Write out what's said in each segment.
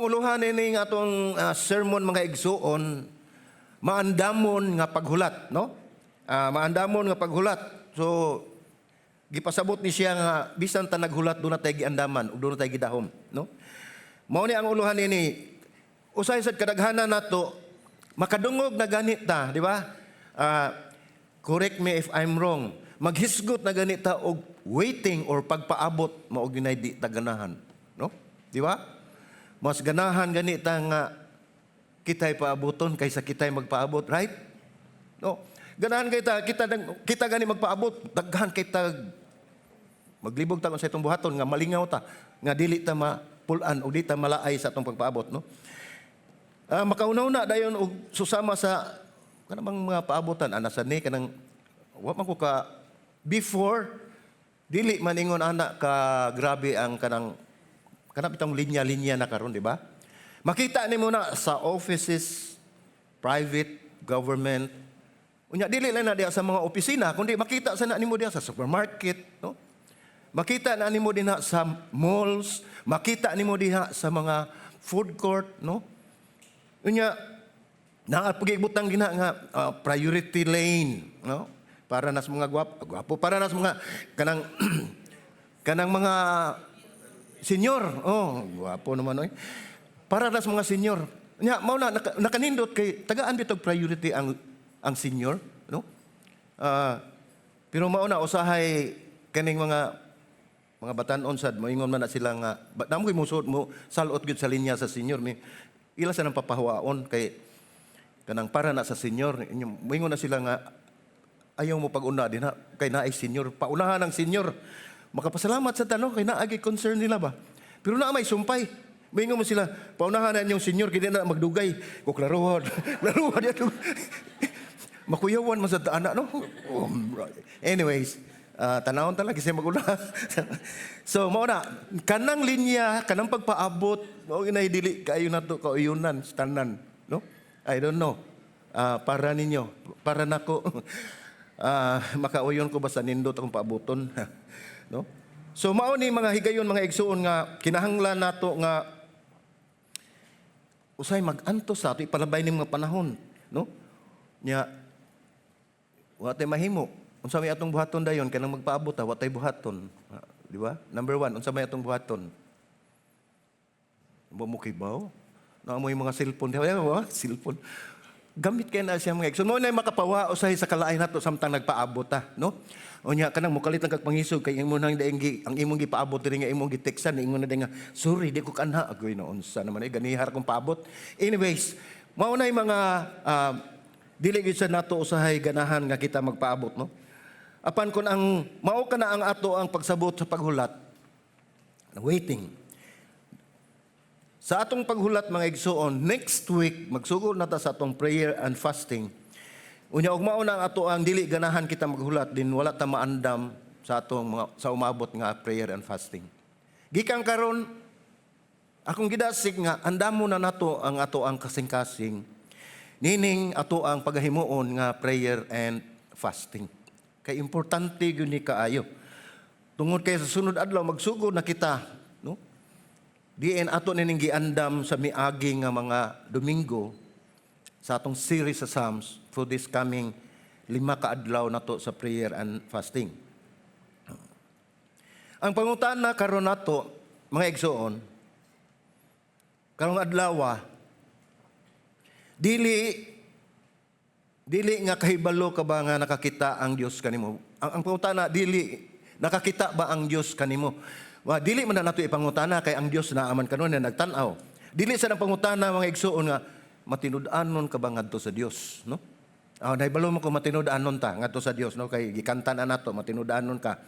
uluhan ini nga atong sermon, mga igsuon, maandamon nga paghulat, no? Maandamon nga paghulat. So gipasabot ni siya nga bisan ta naghulat, duna tay giandaman ug duna tay gidahom, no? Mao ni ang uluhan ini. Usahay sad kadaghanan nato makadungog na gani ta, di ba? Correct me if I'm wrong. Maghisgot na gani ta og waiting or pagpaabot mao ginay di ta ganahan, no? Di ba? Mas ganahan gani ta nga kita'y paaboton kaysa kita'y magpaabot, right? No. Ganahan kita kita kita gani magpaabot, daghan kita maglibog ta sa itong buhaton nga malingaw ta, nga dili ta mapulan o di ta malaay sa atong pagpaabot, no? Makauna-una dayon og susama sa kanang mga paabotan ana sa ni kanang wa man ko ka before, dili man ingon ana ka grabe ang kanang kanang itong linya-linya na karon, di ba? Makita nimo na sa offices, private, government. Unya dili lang na diha sa mga opisina, kundi makita sa na nimo diha sa supermarket, no? Makita na nimo dinha sa malls, makita nimo diha sa mga food court, no? Unya naa pagibutang gina nga priority lane, no? Para na sa mga gwapo, gwapo para na sa mga kanang kanang mga senior. Oh, gwapo naman oy. Para na sa mga senior. Nya mao na nakanindot kay tagaan bitog priority ang senior, no? Pero mao na usahay kaning mga batan-on sad moingon man na sila nga namo mo mo salot gyud sa linya sa senior, mi ila sa nang papahuwaon kay kanang para na sa senior. Moingon na sila nga ayaw mo pag-una din ha kay naay senior, paunahan ang senior. Makapasalamat sa tanong kay naagi concern nila ba, pero naa may sumpay. Moingon mo sila, paunahan na inyong senior kay di na magdugay ko. Klaruhan, klaruhan yan, makuyawan man sa ana, no? Oh, right. Anyways, tanawon talaga siya maguna. So mao na kanang linya, kanang pagpaabot, mao ginay dili kayo nato kauyunan sa tanan, no? I don't know. Para ninyo, para nako, makauyon ko basta nindot akong paaboton, no? So mao ni mga higayon, mga igsuon, nga kinahanglan nato nga usay mag-antos sa ato ipalabay ning mga panahon, no? Nya wa tay mahimo. Unsa may atong buhaton dayon kanang magpaabot ta, wa tay buhaton? Di ba? Number one, unsa may atong buhaton? Ba mo kibaw? Naa mo yung mga cellphone, di ba? Cellphone. Gamit kay na siya, mga igsoon. Mao na makapawa usahay sa kalaay nato samtang nagpaabot ta, no? Unya kanang mukalit lang kag pangisog kay imo nang daing ang imong gipaabot diri nga imong giteksan, ingon na nga, "Sorry, di ko kanha." Agoy na, unsa naman eh ganihar kong paabot. Anyways, mao na yung mga dili gyud sa nato usahay ganahan nga kita magpaabot, no? Apan kung ang mao ka na ang ato ang pagsabot sa paghulat, waiting. Sa atong paghulat, mga igsuon, next week magsugod na ta sa atong prayer and fasting. Unya ug mao na ang ato ang dili ganahan kita maghulat din, wala ta maandam sa atong mga sa umabot nga prayer and fasting. Gikan karon, akong gidasig nga andamo na nato ang ato ang kasing-kasing nining ato ang pagahimuon nga prayer and fasting. Kay importante gyud ni kaayo. Tungod kay sa sunod adlaw magsugod na kita, no? Diin ato nining giandam sa miagi nga mga Domingo sa atong series sa Psalms for this coming 5 ka adlaw nato sa prayer and fasting. Ang pangutana karon nato, mga igsoon, karong adlaw, dili dili nga kahibalo ka ba nga nakakita ang Dios kanimo. Ang pangutana dili nakakita ba ang Dios kanimo. Wa dili man na nato ipangutana kay ang Dios naa man kanon na nagtan-aw. Dili sa nang pangutana, mga igsoon, nga matinud-anon ka ba ngadto sa Dios, no? Ah, nahibalo mo kung matinud-anon ta ngadto sa Dios, no? Kay gikanta na nato, matinud-anon ka.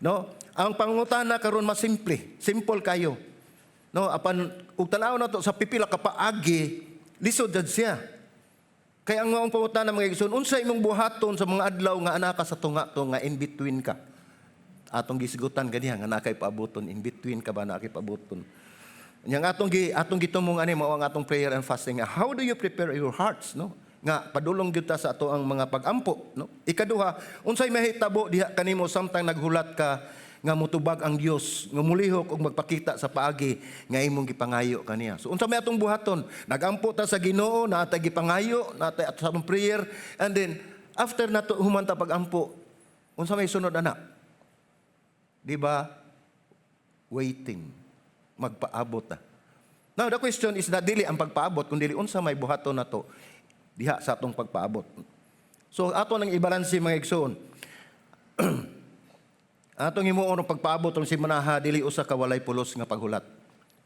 No? Ang pangutana karon mas simple, simple kayo. No, apan ug tan-aw nato sa pipila ka paagi, lisod jud siya. Kaya ang maong pangutana, mga igsoon, unsa imong buhaton sa mga adlaw nga ana ka sa tunga to nga in between ka? Atong gisgutan ganiha nga naa kay paaboton, in between ka ba, naa kay paaboton? Nya nga atong gitumong ani mao ang atong prayer and fasting nga how do you prepare your hearts, no? Nga padulong gyud ta sa ato ang mga pagampo, no? Ikaduha, unsay mahitabo diha kanimo samtang naghulat ka nga mutubag ang Dios nga mulihok ug magpakita sa paagi nga imong gipangayo kaniya. So unsa may atong buhaton? Nagampo ta sa Ginoo, naa tay gipangayo, naa tay sa atong prayer, and then after nato human ta pagampo, unsa may sunod ana? Di ba? Waiting. Magpaabot ta. Now the question is that dili ang pagpaabot kun dili unsa may buhaton nato diha sa atong pagpaabot. So ato nang ibalanse, mga igsoon. Atong himuon ang pagpaabot ng simanaha dili usa ka walay pulos nga paghulat.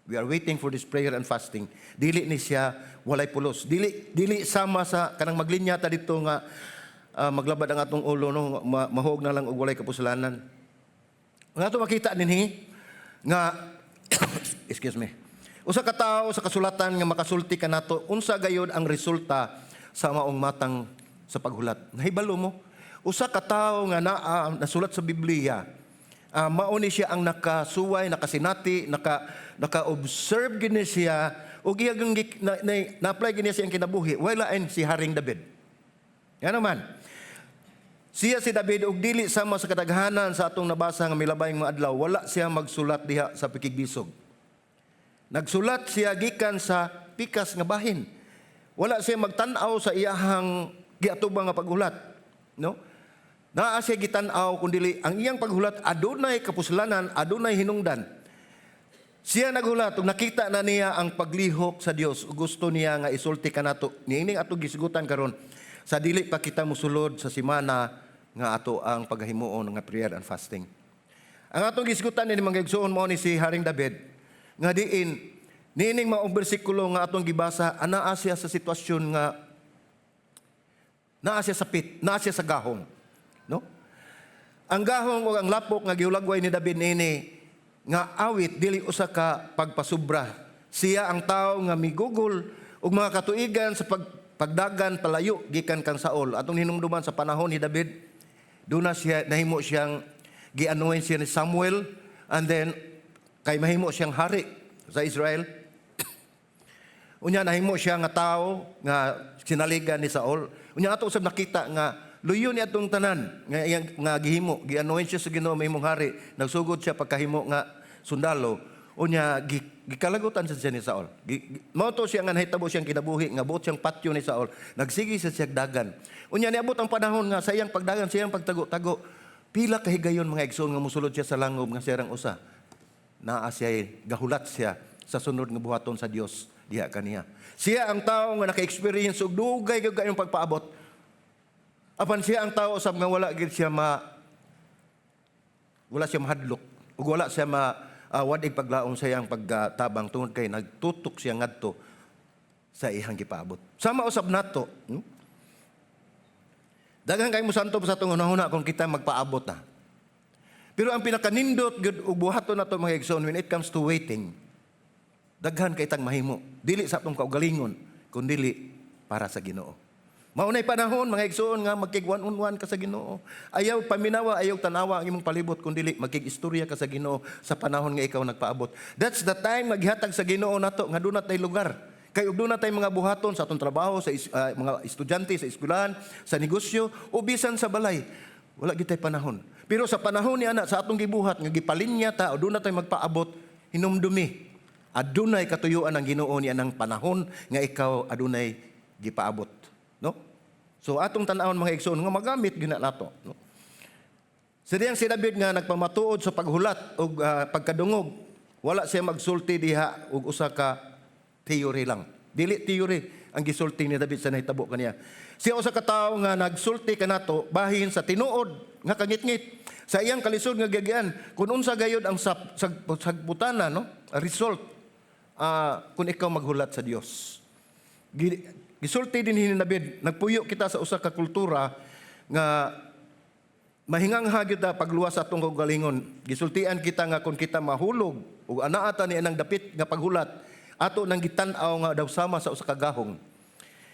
We are waiting for this prayer and fasting. Dili ni siya walay pulos. Dili dili sama sa kanang maglinya ta dito nga maglabad ang atong ulo, no, mahog na lang og walay kapuslanan. Nga ato makita dinhi nga, excuse me. Usa ka tawo sa kasulatan nga makasulti kanato unsa gayod ang resulta sa maong matang sa paghulat. Nahibalo mo, usa ka tawo nga naa nasulat sa Biblia, mao ni siya ang nakasuway, nakasinati, naka-observe gini siya ug iyang na, na, na-apply gini siya ang kinabuhi. Wala lain si Haring David. Yan naman. Siya si David, og dili sama sa kadaghanan sa atong nabasa nga milabay mga adlaw, wala siya magsulat diha sa pakigbisog. Nagsulat siya gikan sa pikas nga bahin. Wala siya magtan-aw sa iyahang giatubang nga paghulat, no? Naa siya gitan-aw kundi ang iyang paghulat adunay kapuslanan, adunay hinungdan. Siya naghulat ug nakita na niya ang paglihok sa Dios. Gusto niya nga isulti kanato. Niining ato gisgutan karon sa dili pa kita musulod sa simana nga ato ang paghimuon nga prayer and fasting. Ang atong gisgutan ni mga igsuon mao ni si Haring David nga diin niining maong bersikulo nga atong gibasa, anaa siya sa sitwasyon nga naa siya sa pit, naa siya sa gahong. No? Ang gahong o ang lapok nga gihulagway ni David niini nga awit dili usa ka pagpasubra. Siya ang tao nga migugol og mga katuigan sa pagdagan palayo gikan kang Saul. Atong hinumduman sa panahon ni David, duna siya nahimo siyang gi-anoint siya ni Samuel and then kay mahimo siyang hari sa Israel. Unya nahimo siya nga tao nga sinaligan ni Saul. Unya ato usab nakita nga luyo ni atong tanan nga iyang nga gihimo, gi-anoint siya sa Ginoo mahimong hari. Nagsugod siya pagkahimo nga sundalo. Unya gikalagutan sa siya ni Saul. Mao to siya nga nahitabo siyang kinabuhi nga buot siyang patyo ni Saul. Nagsige sa siya dagan. Unya niabot ang panahon nga sa iyang pagdagan, sa iyang pagtago-tago, pila ka higayon, mga igsoon, nga mosulod siya sa langob nga siya rang usa. Naa siya gahulat siya sa sunod nga buhaton sa Dios diha kaniya. Siya ang tao nga naka-experience og dugay gyud kayong pagpaabot. Apan siya ang tao usab nga wala siya mahadlok ug wala siya ma wadig paglaom sa iyang pagtabang tungod kay nagtutok siya ngadto sa iyang gipaabot. Sama usab nato. Daghan kay mosantob sa atong hunahuna kung kita magpaabot na. Pero ang pinakanindot gyud ug buhaton nato, mga igsoon, when it comes to waiting, daghan kay tang mahimo. Dili sa atong kaugalingon, kundili para sa Ginoo. Mao nay panahon, mga igsoon, nga magkig one on one ka sa Ginoo. Ayaw paminawa, ayaw tanawa ang imong palibot kundi magkig-istorya ka sa Ginoo sa panahon nga ikaw nagpaabot. That's the time maghihatag sa Ginoo nato nga duna tay lugar. Kay ug duna tay mga buhaton sa atong trabaho, sa mga estudyante sa eskwelahan, sa negosyo o bisan sa balay. Wala gitay panahon. Pero sa panahon ni ana sa atong gibuhat nga gipalinya ta o duna tay magpaabot, hinumdumi. Adunay katuyuan ang Ginoo ni anang panahon nga ikaw adunay gipaabot, no? So atong tan-awon, mga igsoon, nga magamit gyud na nato, no? Sa diyang si David nga nagpamatuod sa paghulat og pagkadungog, wala siya magsulti diha og usa ka theory lang. Dili theory ang gisulti ni David sa nahitabo kaniya. Siya usa ka tawo nga nagsulti kanato bahin sa tinuod nga kangitngit sa iyang kalisod nga giagian kung unsa gayod ang sagputana, no, result kung ikaw maghulat sa Dios. Gisulti din ni David, nagpuyo kita sa usa ka kultura nga mahingangha gyud ta pagluwas sa atong kaugalingon. Gisultian kita nga kung kita mahulog ug anaa ta ni anang dapit nga paghulat, ato nang gitan-aw nga daw sama sa usa ka gahong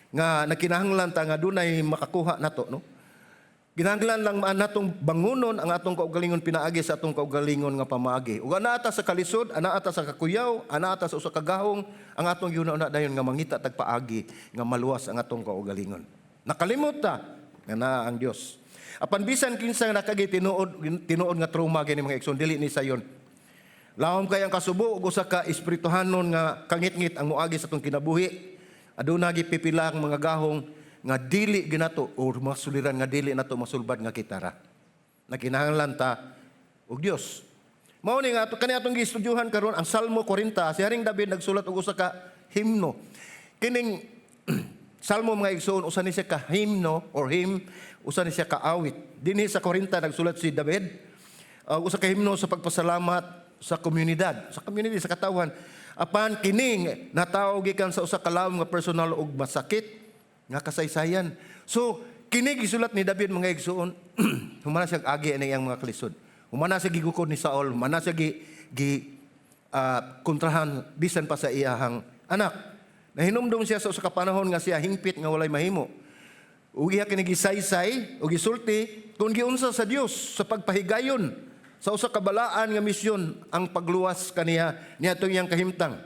nga nagkinahanglan ta nga dunay makakuha nato, no? Kinahanglan lang maan natong bangunon ang atong kaugalingon pinaagi sa atong kaugalingon nga pamaagi. Ug anaa ta sa kalisod, anaa ta sa kakuyaw, anaa ta sa usa ka gahong, ang atong gihuna dayon nga mangita tag paagi nga maluwas ang atong kaugalingon. Nakalimot ta nga naa ang Dios. Apan bisan kinsa nga nakagi, tinuod tinuod nga trauma gani, mga igsoon, dili ni sayon. Lawom kay ang kasubo ug usa ka espirituhanon nga kangitngit ang moagi sa atong kinabuhi. Aduna gipipilang mga gahong nga dili ginato or mga suliran nga dili nato masulbad nga kita ra. Nagkinahanglan ta og Dios. Mao ni nga ato kani atong gistudyuhan karon, ang Salmo 40. Si Haring David nagsulat og usa ka himno. Kining Salmo, mga igsoon, usa ni siya ka himno or hymn, usa ni siya ka awit. Dinhi sa 40, nagsulat si David usa ka himno sa pagpasalamat sa komunidad, sa community, sa katawhan. Apan kining natawo gikan sa usa ka lawom nga personal ug masakit nga kasaysayan. So kini gisulat ni David, mga igsoon, humana siya agi ani iyang mga kalisod. Humana siya gigukod ni Saul, humana siya gi, gi kontrahan bisan pa sa iyahang anak. Nahinumdum siya sa usa ka panahon nga siya hingpit nga walay mahimo. Ug iya kini gisaysay ug gisulti kung giunsa sa Dios sa pagpahigayon sa usa ka balaan nga misyon ang pagluwas kaniya niadtong iyang kahimtang.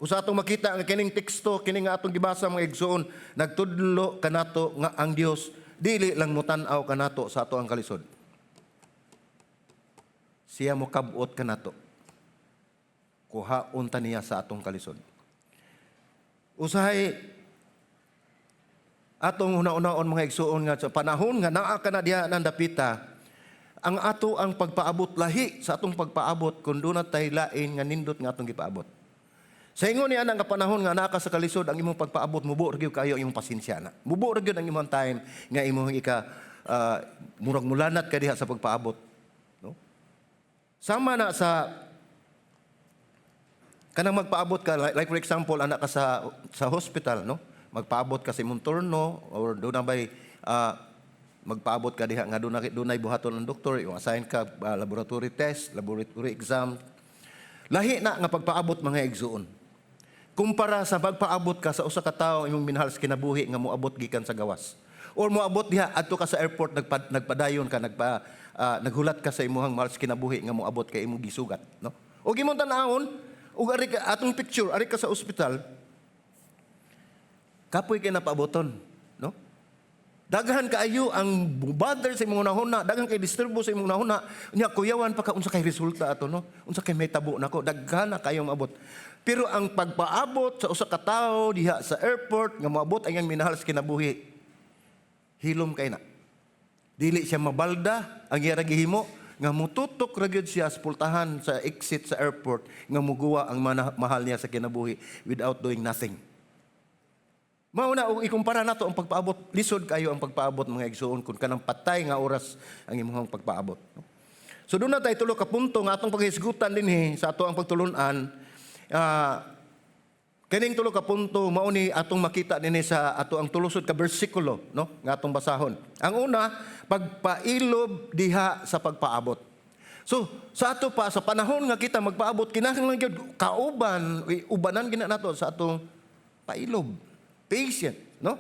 Usa atong makita nga kining teksto, kini nga atong gibasa, mga igsoon, nagtudlo kanato nga ang Dios dili lang mutan-aw kanato sa ato ang kalisod. Siya mo kabot kanato. Kuhaon ta niya sa atong kalisod. Usahay atong huna-hunaon, mga igsoon, nga sa panahon nga naa ka na diha ng dapita, ang ato ang pagpaabot lahi sa atong pagpaabot kung duna tay lain nga nindot nga atong gipaabot. Sa ingon niya nga panahon nga naa ka sa kalisod, ang imong pagpaabot, mubo ra gyud kayo ang imong pasensya na. Mubo ra gyud ang imong time nga imong ika murag mulanat ka diha sa pagpaabot, no? Sama na sa kanang magpaabot ka, like for example, ana ka sa hospital, no? Magpaabot ka sa imong turno or duna bay magpaabot ka diha nga dunay buhaton ng doktor, yung assign ka laboratory test, laboratory exam. Lahi na nga pagpaabot, mga igsuon, kumpara sa pagpaabot ka sa usa ka tawo imong minahal sa kinabuhi nga moabot gikan sa gawas. Or moabot diha adto ka sa airport, nagpadayon ka, naghulat ka sa imong mahal sa kinabuhi nga moabot kay imong gisugat, no? O imong tan-awon ug ari ka, atong picture, ari ka sa ospital, kapoy kay napaaboton, no? Daghan kaayo ang bother sa imong hunahuna, daghan kay disturbo sa imong hunahuna. Nya kuyawan pa ka, unsa kay resulta ato, no? Unsa kay mahitabo nako? Daghan na kayong maabot. Pero ang pagpaabot sa usa ka tawo diha sa airport nga moabot ang iyang minahal sa kinabuhi, hilom kay na. Dili siya mabalda, ang iya ra gihimo nga mututok ra gyud siya sa pultahan sa exit sa airport nga muguwa ang mahal niya sa kinabuhi without doing nothing. Mao na, ug ikumpara nato ang pagpaabot, lisod kayo ang pagpaabot, mga igsuon, kung kanang patay nga oras ang imong pagpaabot, no? So duna tay tulo ka punto nga atong paghisgutan dinhi sa ato ang pagtulunan. Kining tulo ka punto mao ni atong makita dinhi sa ato ang tulusod ka bersikulo, no, nga atong basahon. Ang una, pagpailob diha sa pagpaabot. So sa ato pa sa panahon nga kita magpaabot, kinahanglan gyud kauban, ubanan gina nato sa atong pailob. Patient, no?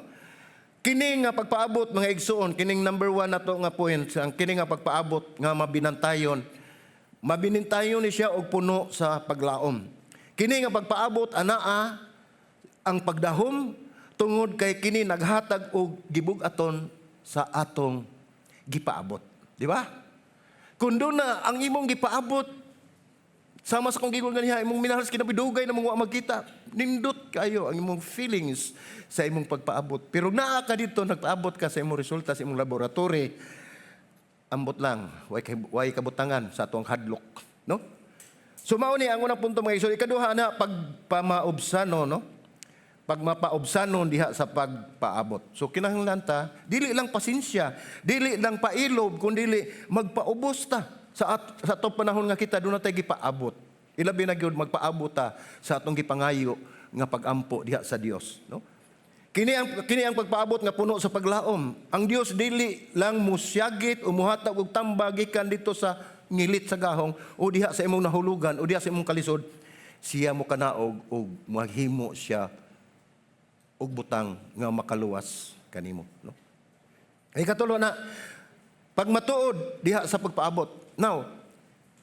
Kini nga pagpaabot, mga igsuon, kining number one nato nga point, ang kini nga pagpaabot nga mabinantayon, mabinintayon ni siya og puno sa paglaom. Kini nga pagpaabot anaa ang pagdahom tungod kay kini naghatag og gibug-aton sa atong gipaabot. Di ba? Kung duna ang imong gipaabot, sama sa kong giingon ganiha, imong minahal sa kinabuhi dugay na mong wa magkita, nindot kayo ang imong feelings sa imong pagpaabot. Pero naa ka dito, nagpaabot ka sa imong resulta sa imong laboratory, ambot lang, way kabutangan sa atong hadlok, no? So mao ni ang unang punto, mga igsoon. Ikaduha na, pagpamaobsano, no? Pagmapaobsanon diha sa pagpaabot. So kinahanglan ta, dili lang pasensya, dili lang pailob, kun dili magpaubos ta sa atong panahon nga kita duna tay gipaabot. Ilabi na gyud magpaabot ta sa atong gipangayo nga pagampo diha sa Dios, no? Kini ang pagpaabot nga puno sa paglaom. Ang Dios dili lang musyagit o muhatag og tambag gikan dito sa ngilit sa gahong o diha sa imong nahulugan o diha sa imong kalisod. Siya mo kanaog og maghimo siya og butang nga makaluwas kanimo, no? Ay katulo na, pagmatuod diha sa pagpaabot. Now,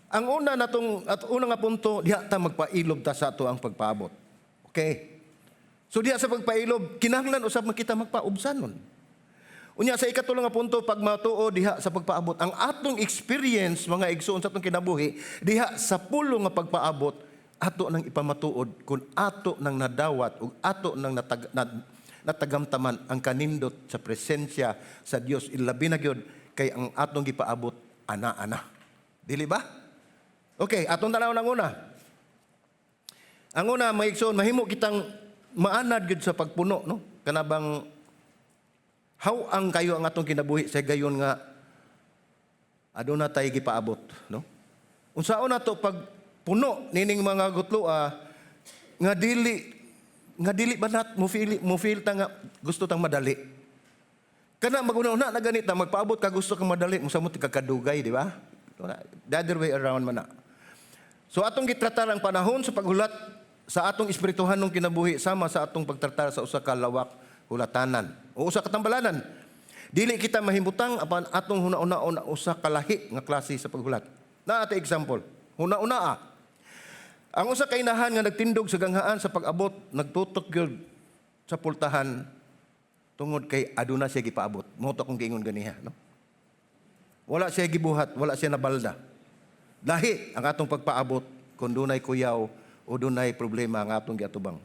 ang una natong at una nga punto, diha ta magpailob ta sa ato ang pagpaabot. Okay. So diha sa pagpailob, kinahanglan usab makita magpaubsanon. Unya, sa ikatulo nga punto, pagmatuo diha sa pagpaabot. Ang atong experience, mga igsoon, sa atong kinabuhi diha sa pulong nga pagpaabot, ato nang ipamatuod kung ato nang nadawat ug ato nang natagamtaman ang kanindot sa presensya sa Dios, ilabi na gyud kay ang atong gipaabot ana-ana. Dili ba? Okay, atong tanaw ng una. Ang una, mga igsoon, mahimo kitang maanad gyud sa pagpuno, no? Kana bang haw-ang kayo ang atong kinabuhi sa gayon nga aduna tay gipaabot, no? Unsaon nato pag puno nining mga gutloa nga dili ba nat mo feel ta nga gusto tang madali? Kana maguna-una na ganit na magpaabot ka, gusto kang madali, mo samot ka kadugay, di ba? The other way around man na. So atong gitratar ang panahon sa paghulat sa atong espirituhanong kinabuhi sama sa atong pagtratar sa usa ka lawak hulatanan o usa ka tambalanan. Dili kita mahimutang apan atong huna-unaon ang usa ka lahi nga klase sa paghulat. Naa tay example. Huna-unaa. Ang usa ka inahan nga nagtindog sa ganghaan sa pag-abot, nagtutok gyud sa pultahan tungod kay aduna siya gipaabot. Mao to akong giingon ganiha, no? Wala siya gibuhat, wala siya nabalda. Lahi ang atong pagpaabot kung dunay kuyaw o dunay problema ang atong giatubang.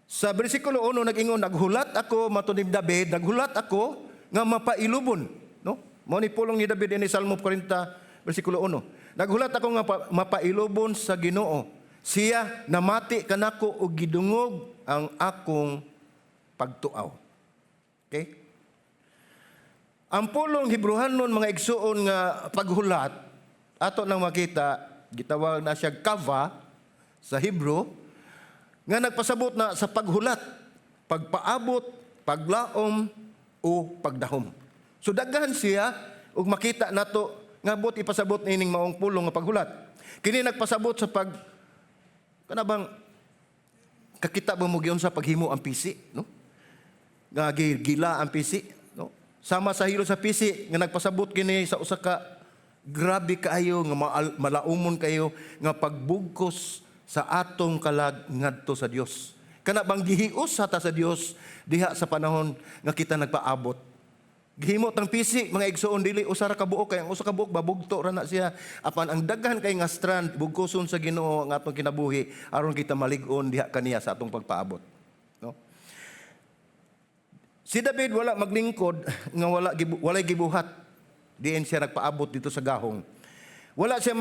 Sa bersikulo 1 nag-ingon, "Naghulat ako," matud ni David, "naghulat ako nga mapailubon," no? Mao ni pulong ni David ini, Salmo 40 bersikulo 1. "Naghulat ako nga mapailubon sa Ginoo. Siya namati kanako ug gidungog ang akong pagtuaw." Okay? Ang pulong Hebrehanon, mga igsuon, nga paghulat, ato nang makita, gitawag na siya kava sa Hebrew, nga nagpasabot na sa paghulat, pagpaabot, paglaom o pagdahom. So daghan siya ug makita nato nga buot ipasabot nining maong pulong nga paghulat. Kini nagpasabot sa pag kana bang kakita ba mo giyon sa paghimo ang pisi, no? Nga gila ang pisi, no? Sama sa hilo sa pisi nga nagpasabot kini sa usa ka grabe kaayo nga malaumon kayo nga pagbugkos sa atong kalag ngadto sa Dios. Kana bang gihios sa ta sa Dios diha sa panahon nga kita nagpaabot. Gihimo tang pisi, mga igsoon, dili usa ra ka buok, kay ang usa ka buok babugto ra na siya, apan ang daghan kay nga strand, bugkoson sa Ginoo ang atong kinabuhi aron kita malig-on diha kaniya sa atong pagpaabot, no? Si David wala maglingkod nga walay gibuhat diin siya nagpaabot dito sa gahong. Wala siya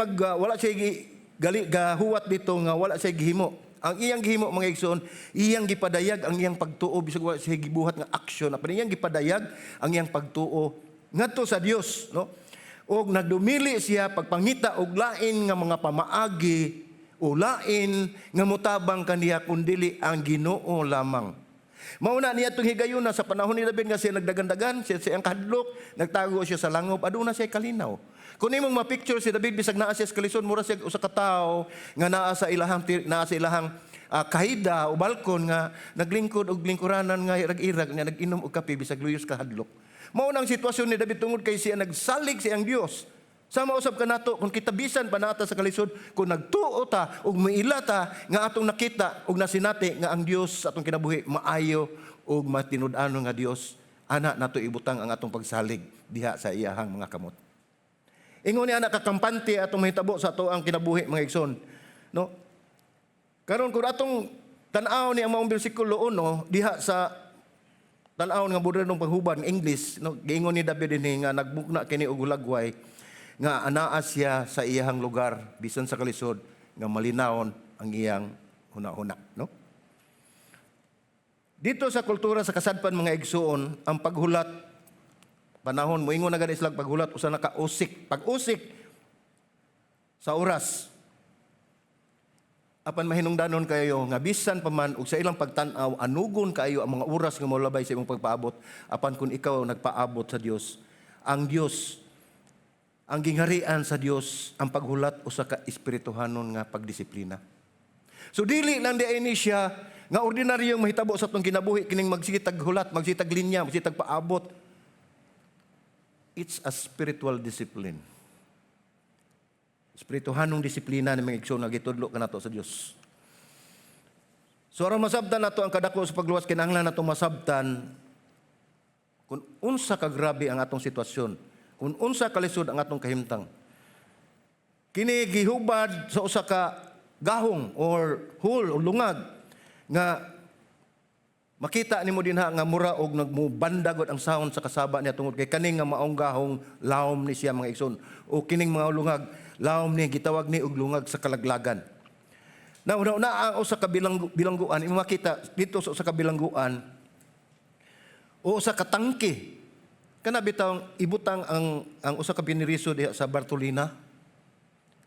gali gahuwat dito nga wala siya gihimo. Ang iyang gihimo, mga igsoon, iyang gipadayag ang iyang pagtuo bisag wala siya gibuhat nga aksyon, apan iyang gipadayag ang iyang pagtuo ngadto sa Dios, no? Og nagdumili siya pagpangita og lain nga mga pamaagi o lain nga mutabang kaniya kundili ang Ginoo lamang. Mauna niya itong higayuna sa panahon ni David nga siya nagdagandagan, siya siyang kahadlok, nagtago siya sa langob, aduna siya kalinaw. Kung imong ma-picture si David bisag naa siya sa kalisod, mura siya usa ka tawo nga naa sa ilahang kahida o balkon nga naglingkod og lingkuranan nga irag-irag nga nag-inom og kape bisag luyos kahadlok. Mao nang sitwasyon ni David tungod kay siya nagsalig sa iyang Dios. Sama usab kanato kung kita bisan pa nata sa kalisod, kung nagtuo ta ug miila ta nga atong nakita ug nasinati nga ang Dios sa atong kinabuhi maayo ug matinud-anon nga Dios, ana nato ibutang ang atong pagsalig diha sa iyahang mga kamot. Ingon ni ana kakampante atong mahitabo sa ato ang kinabuhi, mga igsoon. No? Karon, kung atong tan-aw ni ang maong bersikulo 1 diha sa tan-aw nga modernong paghuban English, no, giingon ni David dinhi nga nagbugna kini og hulagway nga anaa siya sa iyahang lugar bisan sa kalisod nga malinawon ang iyang hunahuna, no? Dito sa kultura sa kasadpan, mga igsuon, ang paghulat panahon moingon na gani sila paghulat usa na ka usik, pag-usik sa oras. Apan mahinungdanon kayo nga bisan pa man og sa ilang pagtan-aw anugon kaayo ang mga oras nga molabay sa imong pagpaabot, apan kung ikaw nagpaabot sa Dios, ang Dios ang gingharian sa Dios, ang paghulat usa ka espirituhanon nga pagdisiplina. So dili lang di ni siya nga ordinaryong mahitabo sa atong kinabuhi kining magsige tag hulat, magsige tag linya, magsige tag paabot. It's a spiritual discipline. Espirituhanong disiplina ni, mga igsoon, nga gitudlo kanato sa Dios. So aron masabtan nato ang kadako sa pagluwas, kinahanglan nato masabtan kung Kung unsa ka grabe ang atong sitwasyon, kung unsa kalisod ang atong kahimtang. Kini gihubad sa usa ka gahong or hole o lungag nga makita nimo dinha nga mura og nagmubandagod ang sound sa kasaba niya tungod kay kaning nga maong gahong, lawom ni siya, mga igsoon, o kining mga lungag, lawom ni, gitawag ni og lungag sa kalaglagan. Na una una ang usa ka bilangguan, imo makita dito sa usa ka bilangguan o usa ka tangke kana bitawng ibutang ang usa ka biniriso diha sa Bartolina.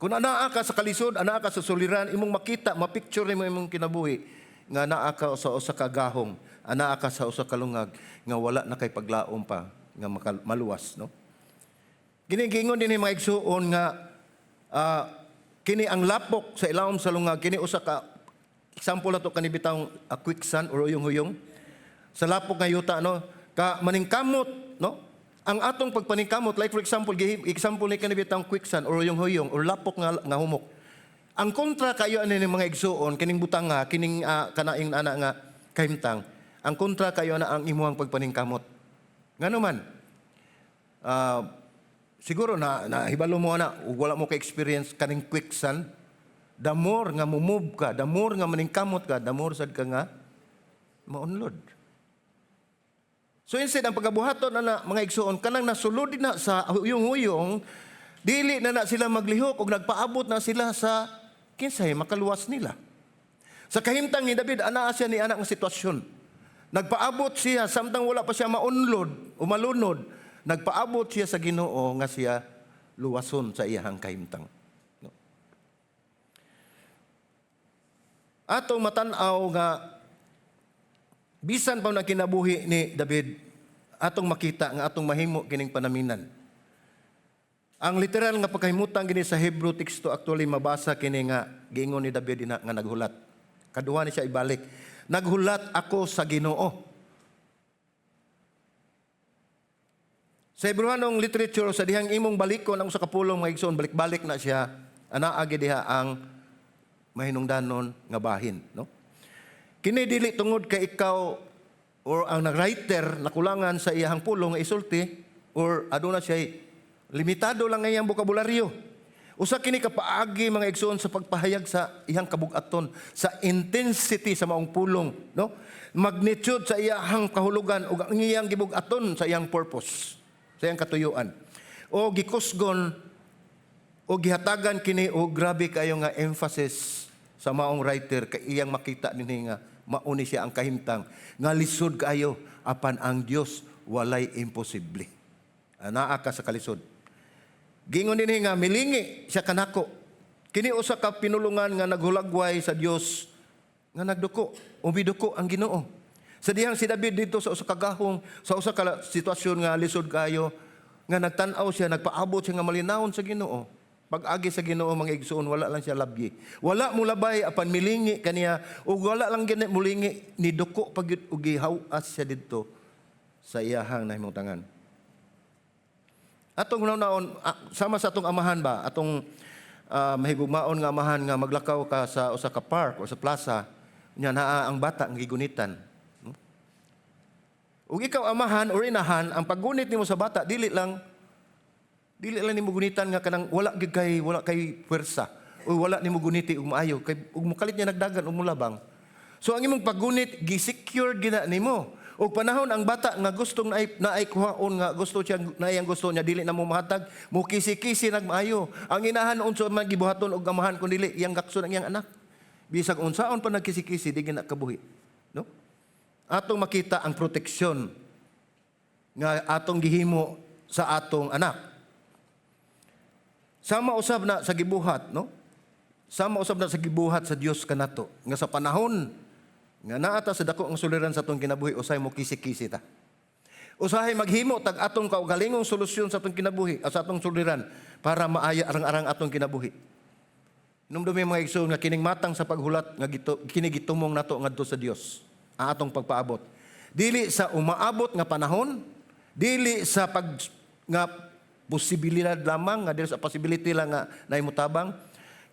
Kung anaa ka sa kalisod, anaa ka sa suliran, imong makita, mapicture nimo imong kinabuhi nga naa ka sa usa ka gahong, anaa ka sa usa ka lungag nga wala na kay paglaom pa nga maluwas, no? Kini giingon din mga igsuon nga kini ang lapok sa ilawom sa lungag, kini usa ka example na to, kani bitawng quicksand or huyong-huyong sa lapok nga yuta, no, ka maningkamot, no? Ang atong pagpaningkamot, like for example, example ni kani bitawng quicksand or huyong-huyong or lapok nga humok. Ang kontra kayo ani ni mga igsuon, kining butang nga kining kanaing ana nga kahimtang, ang kontra kayo na ang imuhang pagpaningkamot. Ngano man, siguro na nahibalo mo na ug wala mo ka experience kaning quicksand, the more nga move ka, the more nga maningkamot ka, the more sad ka nga maunlod. So instead, ang pagabuhaton na, na mga igsuon, kanang nasulod na sa huyong-huyong, dili na na sila maglihok ug nagpaabot na sila sa kinsay makaluwas nila. Sa kahimtang ni David, anaa siya ni anak nga sitwasyon. Nagpaabot siya samtang wala pa siya maunlod o malunod, nagpaabot siya sa Ginoo nga siya luwason sa iyahang kahimtang. No? Atong matan-aw nga bisan pa na kinabuhi ni David, atong makita nga atong mahimo kining panaminan. Ang literal nga pagkahimutang gini sa Hebrew teksto, actually mabasa kini nga giingon ni David dinha nga naghulat. Kaduha ni siya ibalik. "Naghulat ako sa Ginoo." Sa Hebrewanong literature, sa dihang imong balikon ang usa ka pulong, mga igsoon, balik-balik na siya, anaa gyud diha ang mahinungdanon nga bahin, no? Kini dili tungod kay ikaw or ang nag-writer nakulangan sa iyahang pulong nga isulti or aduna siya limitado lang ang iyang bokabularyo. Usa kini ka paagi, mga igsoon, sa pagpahayag sa iyang kabugaton, sa intensity sa maong pulong, no? Magnitude sa iyahang kahulugan ug ang iyang gibug-aton sa iyang purpose, sa iyang katuyuan. O gikusgon o gihatagan kini og grabe kayo nga emphasis sa maong writer kay iyang makita dinhi nga mauni siya ang kahimtang nga lisod kaayo, apan ang Dios walay imposible. Anaa ka sa kalisod. Gingon dinhi nga milingi siya kanako. Kini usa ka pinulungan nga naghulagway sa Dios nga nagduko, umiduko ang Ginoo. Sa dihang si David dito sa usa ka gahong, sa usa ka sitwasyon nga lisod kayo, nga nagtan-aw siya, nagpaabot siya nga malinawon sa Ginoo. Pag-agi sa Ginoo, mga igsoon, wala lang siya labyi. Wala mo labay apan milingi kaniya ug wala lang gani mulingi, niduko pa gyud ug gihaw-as siya didto sa iyahang nahimong. Atong hunaon, sama sa atong amahan ba, atong mahigugmaon nga amahan nga maglakaw ka sa usa ka park o sa plaza, nya naa ang bata nga gigunitan. Ug ikaw amahan or inahan, ang paggunit nimo sa bata dili lang nimo gunitan nga kanang wala gyud kay wala kay puwersa o wala nimo guniti ug maayo kay ug mukalit niya nagdagan ug mulabang. So ang imong paggunit, gi-secure gina nimo. Ug panahon ang bata nga gustong naay kuhaon nga gusto siya, naay ang gusto niya, dili na mo mahatag, mo kisi-kisi nagmaayo. Ang inahan, unsa man gibuhaton og amahan kun dili iyang gakson ang iyang anak? Bisag unsaon pa nagkisi-kisi, di gina kabuhi. No? Atong makita ang proteksyon nga atong gihimo sa atong anak. Sama usab na sa gibuhat, no? Sama usab na sa gibuhat sa Dios kanato nga sa panahon nga naa ta sa dako ang suliran sa atong kinabuhi, usay mo kisi-kisi ta. Usahay maghimo tag atong kaugalingong solusyon sa atong kinabuhi, o sa atong suliran para maaya arang-arang atong kinabuhi. Numdumi, mga igsoon, nga kining matang sa paghulat nga kini gitumong nato ngadto sa Dios ang atong pagpaabot. Dili sa umaabot nga panahon, dili sa pag nga posibilidad lamang nga dili sa possibility lang nga naimutabang,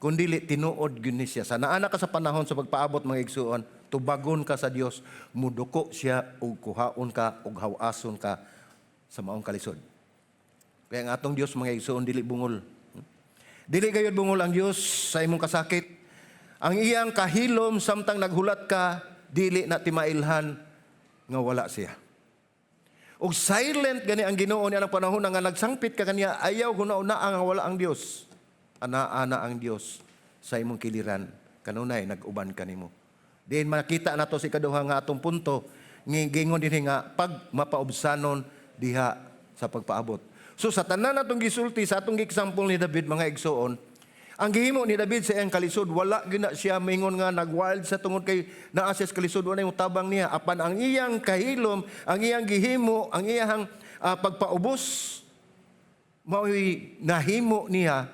kundi tinuod gyud ni siya. Sa naana ka sa panahon sa pagpaabot, mga igsuon, tubagon ka sa Dios, muduko siya ug kuhaon ka ug hawason ka sa maong kalisod. Kaya ang atong Dios, mga igsoon, dili bungol. Dili gayud bungol ang Dios sa imong kasakit. Ang iyang kahilom samtang naghulat ka, dili na timailhan nga wala siya. Og silent gani ang Ginoo niya ng panahon nga nagsangpit ka kaniya, ayaw huna-una nga wala ang Dios. Anaa na ang Dios sa imong kiliran. Kanunay nag-uban kanimo. Diin makita nato sa ikaduha nga atong punto, giingon dinhi nga pag mapaubsanon diha sa pagpaabot. So sa tanan natong gisulti sa atong example ni David, mga igsoon, ang gihimo ni David sa iyang kalisod, wala gina siya mingon nga nag-wild sa tungod kay naa siya sa kalisod, wala yung tabang niya. Apan ang iyang kahilom, ang iyang gihimo, ang iyang pagpaubos, mao'y nahimo niya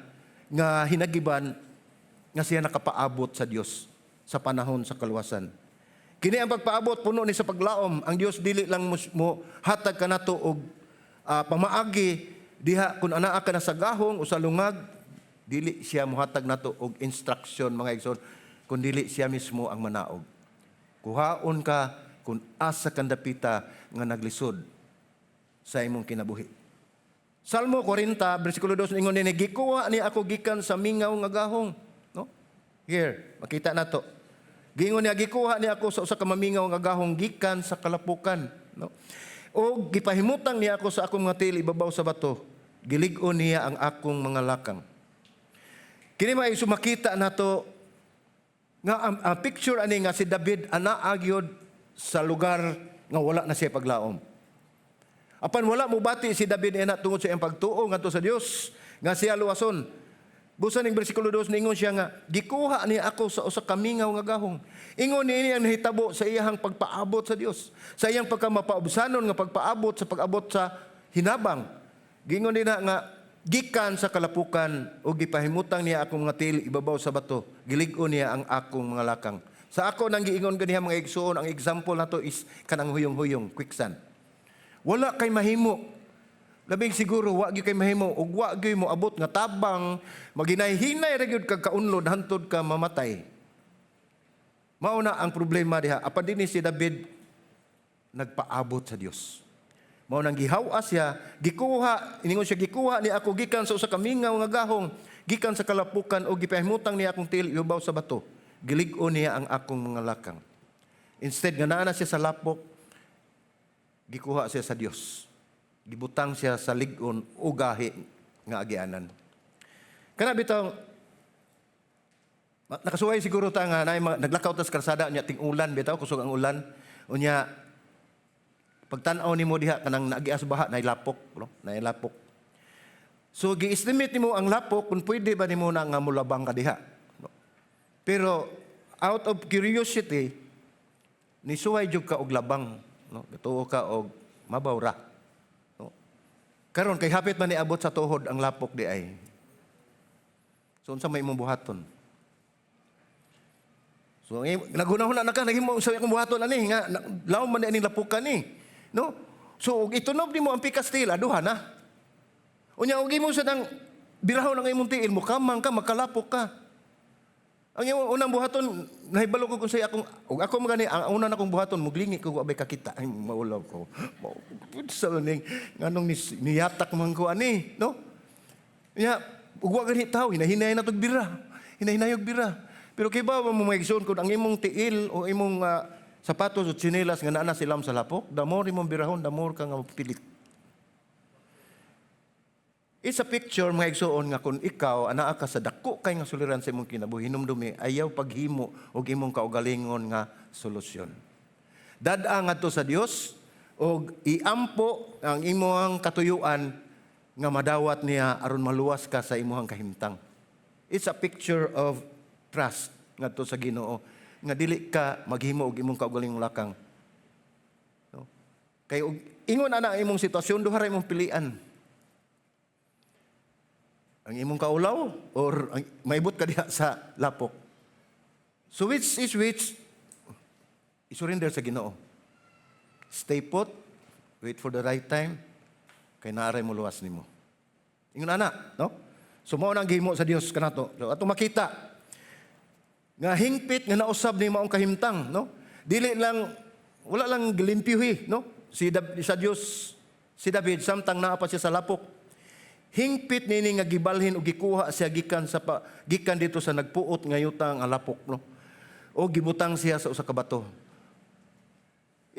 nga hinagiban nga siya nakapaabot sa Dios sa panahon sa kaluwasan. Kini ang pagpaabot puno ni sa paglaom. Ang Dios dili lang mo hatag kanato og pamaagi diha kung anaa ka na sa gahong o sa lungag, dili siya mohatag nato og instruction, mga igsoon, kun dili siya mismo ang manaog. Kuhaon ka kung asa kang dapita nga naglisod sa imong kinabuhi. Salmo 40 bersikulo 2, ingon dinhi, "Gikuha ni ako gikan sa mingaw nga gahong." No? Here, makita nato. Giingon niya, "Gikuha ni ako sa usa ka mamingaw nga gahong, gikan sa kalapukan." No? "O gipahimutang niya ako sa akong mga tiil ibabaw sa bato. Gilig-on niya ang akong mga lakang." Kini may sumakita nato nga ang picture ani nga si David anaa gyud sa lugar nga wala na siya paglaom. Apan wala mo bati si David ina tungod sa iyang pagtuo ngadto sa Dios nga siya luwason. Busa ning bersikulo 2, ningon siya nga gikuha ni ako sa usa ka mingaw nga gahong. Ingon niini ang nahitabo sa iyang pagpaabot sa Dios, sa iyang pagkamapaubsanon nga pagpaabot sa pag-abot sa hinabang. Giingon nila nga gikan sa kalapukan o gipahimutang niya akong mga tiil ibabaw sa bato. Gilig-on niya ang akong mga lakang. Sa ako nang giingon ganiha, mga igsuon, ang example nato is kanang huyong-huyong, quicksand. Wala kay mahimo. Labing siguro wa gyud kay mahimo ug wa gyud mo abot nga tabang, maginay-hinay ra gyud kag kaunlod hantod ka mamatay. Mao na ang problema diha. Apan dinhi si David nagpaabot sa Dios. Mao nang gihaw-as siya, gikuha, iningon siya, "Gikuha ni ako gikan sa usa ka mingaw nga gahong, gikan sa kalapukan o gipahimutang niya akong tiil ibabaw sa bato. Gilig-on niya ang akong mga lakang." Instead nga naa na siya sa lapok, gikuha siya sa Dios. Gibutang siya sa lig-on o gahi nga agianan. Kana bitaw nakasuway siguro ta nga naay naglakaw ta sa kalsada nya ting-ulan bitaw, kusog ang ulan. Unya pagtan-aw nimo diha kanang naagias baha, nay lapok, no? Nay lapok. So gi-estimate nimo ang lapok kung pwede ba nimo na nga mulabang ka diha. No? Pero out of curiosity, nisuway jud ka og labang, no? Gatuo ka og mabaw ra. No? Karon kay hapit man niabot sa tuhod ang lapok di ay. So unsa may imong buhaton? So naghuna-huna na ka, naghimo sa akong buhaton ani nga lawom man ni aning lapukan ni. No? So og itunob nimo ang pikas tiil, aduha na. Unya og imo sa nang birahon ang imong tiil mo kamang ka, makalapok ka. Ang imong unang buhaton, nahibalo ko kung say akong og ako magani ang una na akong buhaton, muglingi ko abay kakita, ay maulaw ko. Sa ning nganong niyatak man ko ani, no? Nya ug wa gani tawo, hinahinay na tog bira. Hinahinay og bira. Pero kay ba mo, mga igsoon, kung ang imong tiil o imong sapatos o tsinelas nga naa na silam sa lapok, the more imong birahon, the more ka nga mapilit. It's a picture, mga igsoon, nga kung ikaw anaa ka sa dako kay nga suliran sa imong kinabuhi, hinumdumi ayaw paghimo og imong kaugalingon nga solusyon. Dad-a ngadto sa Dios og iampo ang imong katuyuan nga madawat niya aron maluwas ka sa imong kahimtang. It's a picture of trust ngadto sa Ginoo nga dili ka maghimo og imong kaugalingong lakang. No? Kay og ingon ana ang imong sitwasyon, duha ra imong pilian. Ang imong kaulaw or ang, maibot ka diha sa lapok. So which is which? I-surrender sa Ginoo. Stay put, wait for the right time, kay naaray mo luwas nimo. Ingon ana, no? So mao nang gihimo sa Dios kanato. So atong makita nga hingpit nga nausab ni maong kahimtang, no? Dili lang, wala lang gilimpyuhi, no? Si sa Dios Si David samtang naa pa siya sa lapok. Hingpit nini nga gibalhin o gikuha siya gikan dito sa nagpuot nga yuta nga lapok, no? O gibutang siya sa usa ka bato.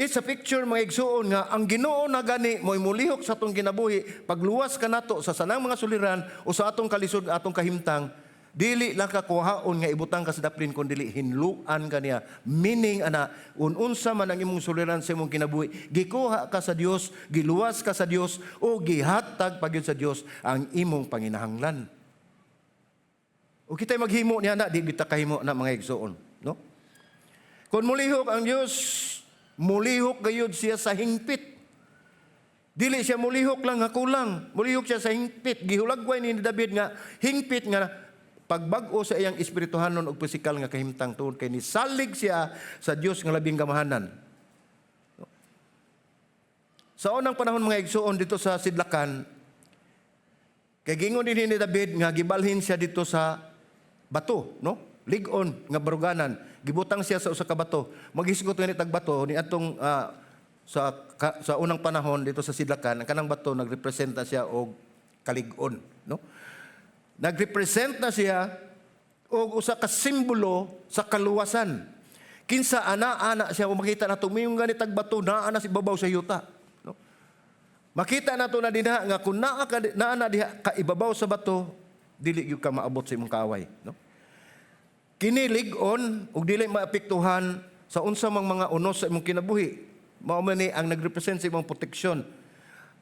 It's a picture, mga igsuon, nga ang Ginoo na gani mo'y mulihok sa atong kinabuhi pagluwas kanato sa sanang mga suliran o sa atong kalisod, atong kahimtang. Dili lang ka kuhaon nga ibutang ka sa daplin, kun dili hinluan ka niya. Meaning ana, unsa man ang imong suliran sa imong kinabuhi, gikuha ka sa Dios, giluwas ka sa Dios o gihatag pa gyud sa Dios ang imong panginahanglan. O kita'y maghimo niya na, di kita kahimo na, mga igsuon, no? Kung mulihok ang Dios, mulihok gayud siya sa hingpit. Dili siya mulihok lang nga kulang. Mulihok siya sa hingpit. Gihulagway ni David nga hingpit nga pagbag-o sa iyang espirituhanon ug pisikal nga kahimtang tungod kay nisalig siya sa Dios nga labing gamahanan. Sa unang panahon, mga igsuon, dito sa Sidlakan, kay gingon din ni David nga gibalhin siya dito sa bato, no? Lig-on nga baruganan. Gibutang siya sa usa ka bato. Maghisgot gani tag bato ni atong sa unang panahon dito sa Sidlakan, ang kanang bato nagrepresenta siya og kalig-on, no? Nagrepresent na siya og usa ka simbolo sa kaluwasan. Kinsa ana-ana siya, makita nato mayong gani tag bato naa na sa ibabaw sa yuta, no? Makita nato na dinha nga kung naa ka naa na diha ka ibabaw sa bato, dili gyud ka maabot sa imong kaaway, no? Kini lig-on ug dili maapektuhan sa unsa mang mga unos sa imong kinabuhi. Mao man ni ang nagrepresent sa imong proteksyon.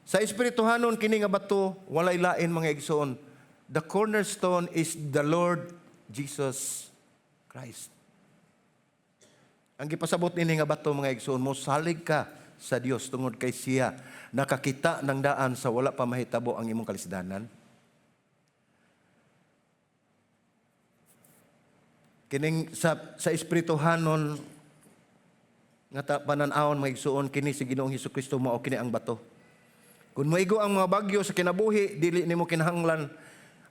Sa espirituhanon kini nga bato walay lain, mga igsoon. The cornerstone is the Lord Jesus Christ. Ang gipasabot nini nga bato, mga igsoon, mo salig ka sa Dios tungod kay siya nakakita ng daan sa wala pa mahitabo ang imong kalisdanan. Kining sa espirituhanon nga panan-awon, mga igsoon, kini si Ginoong Hesukristo mao kini ang bato. Kung moigo ang mga bagyo sa kinabuhi, dili nimo kinahanglan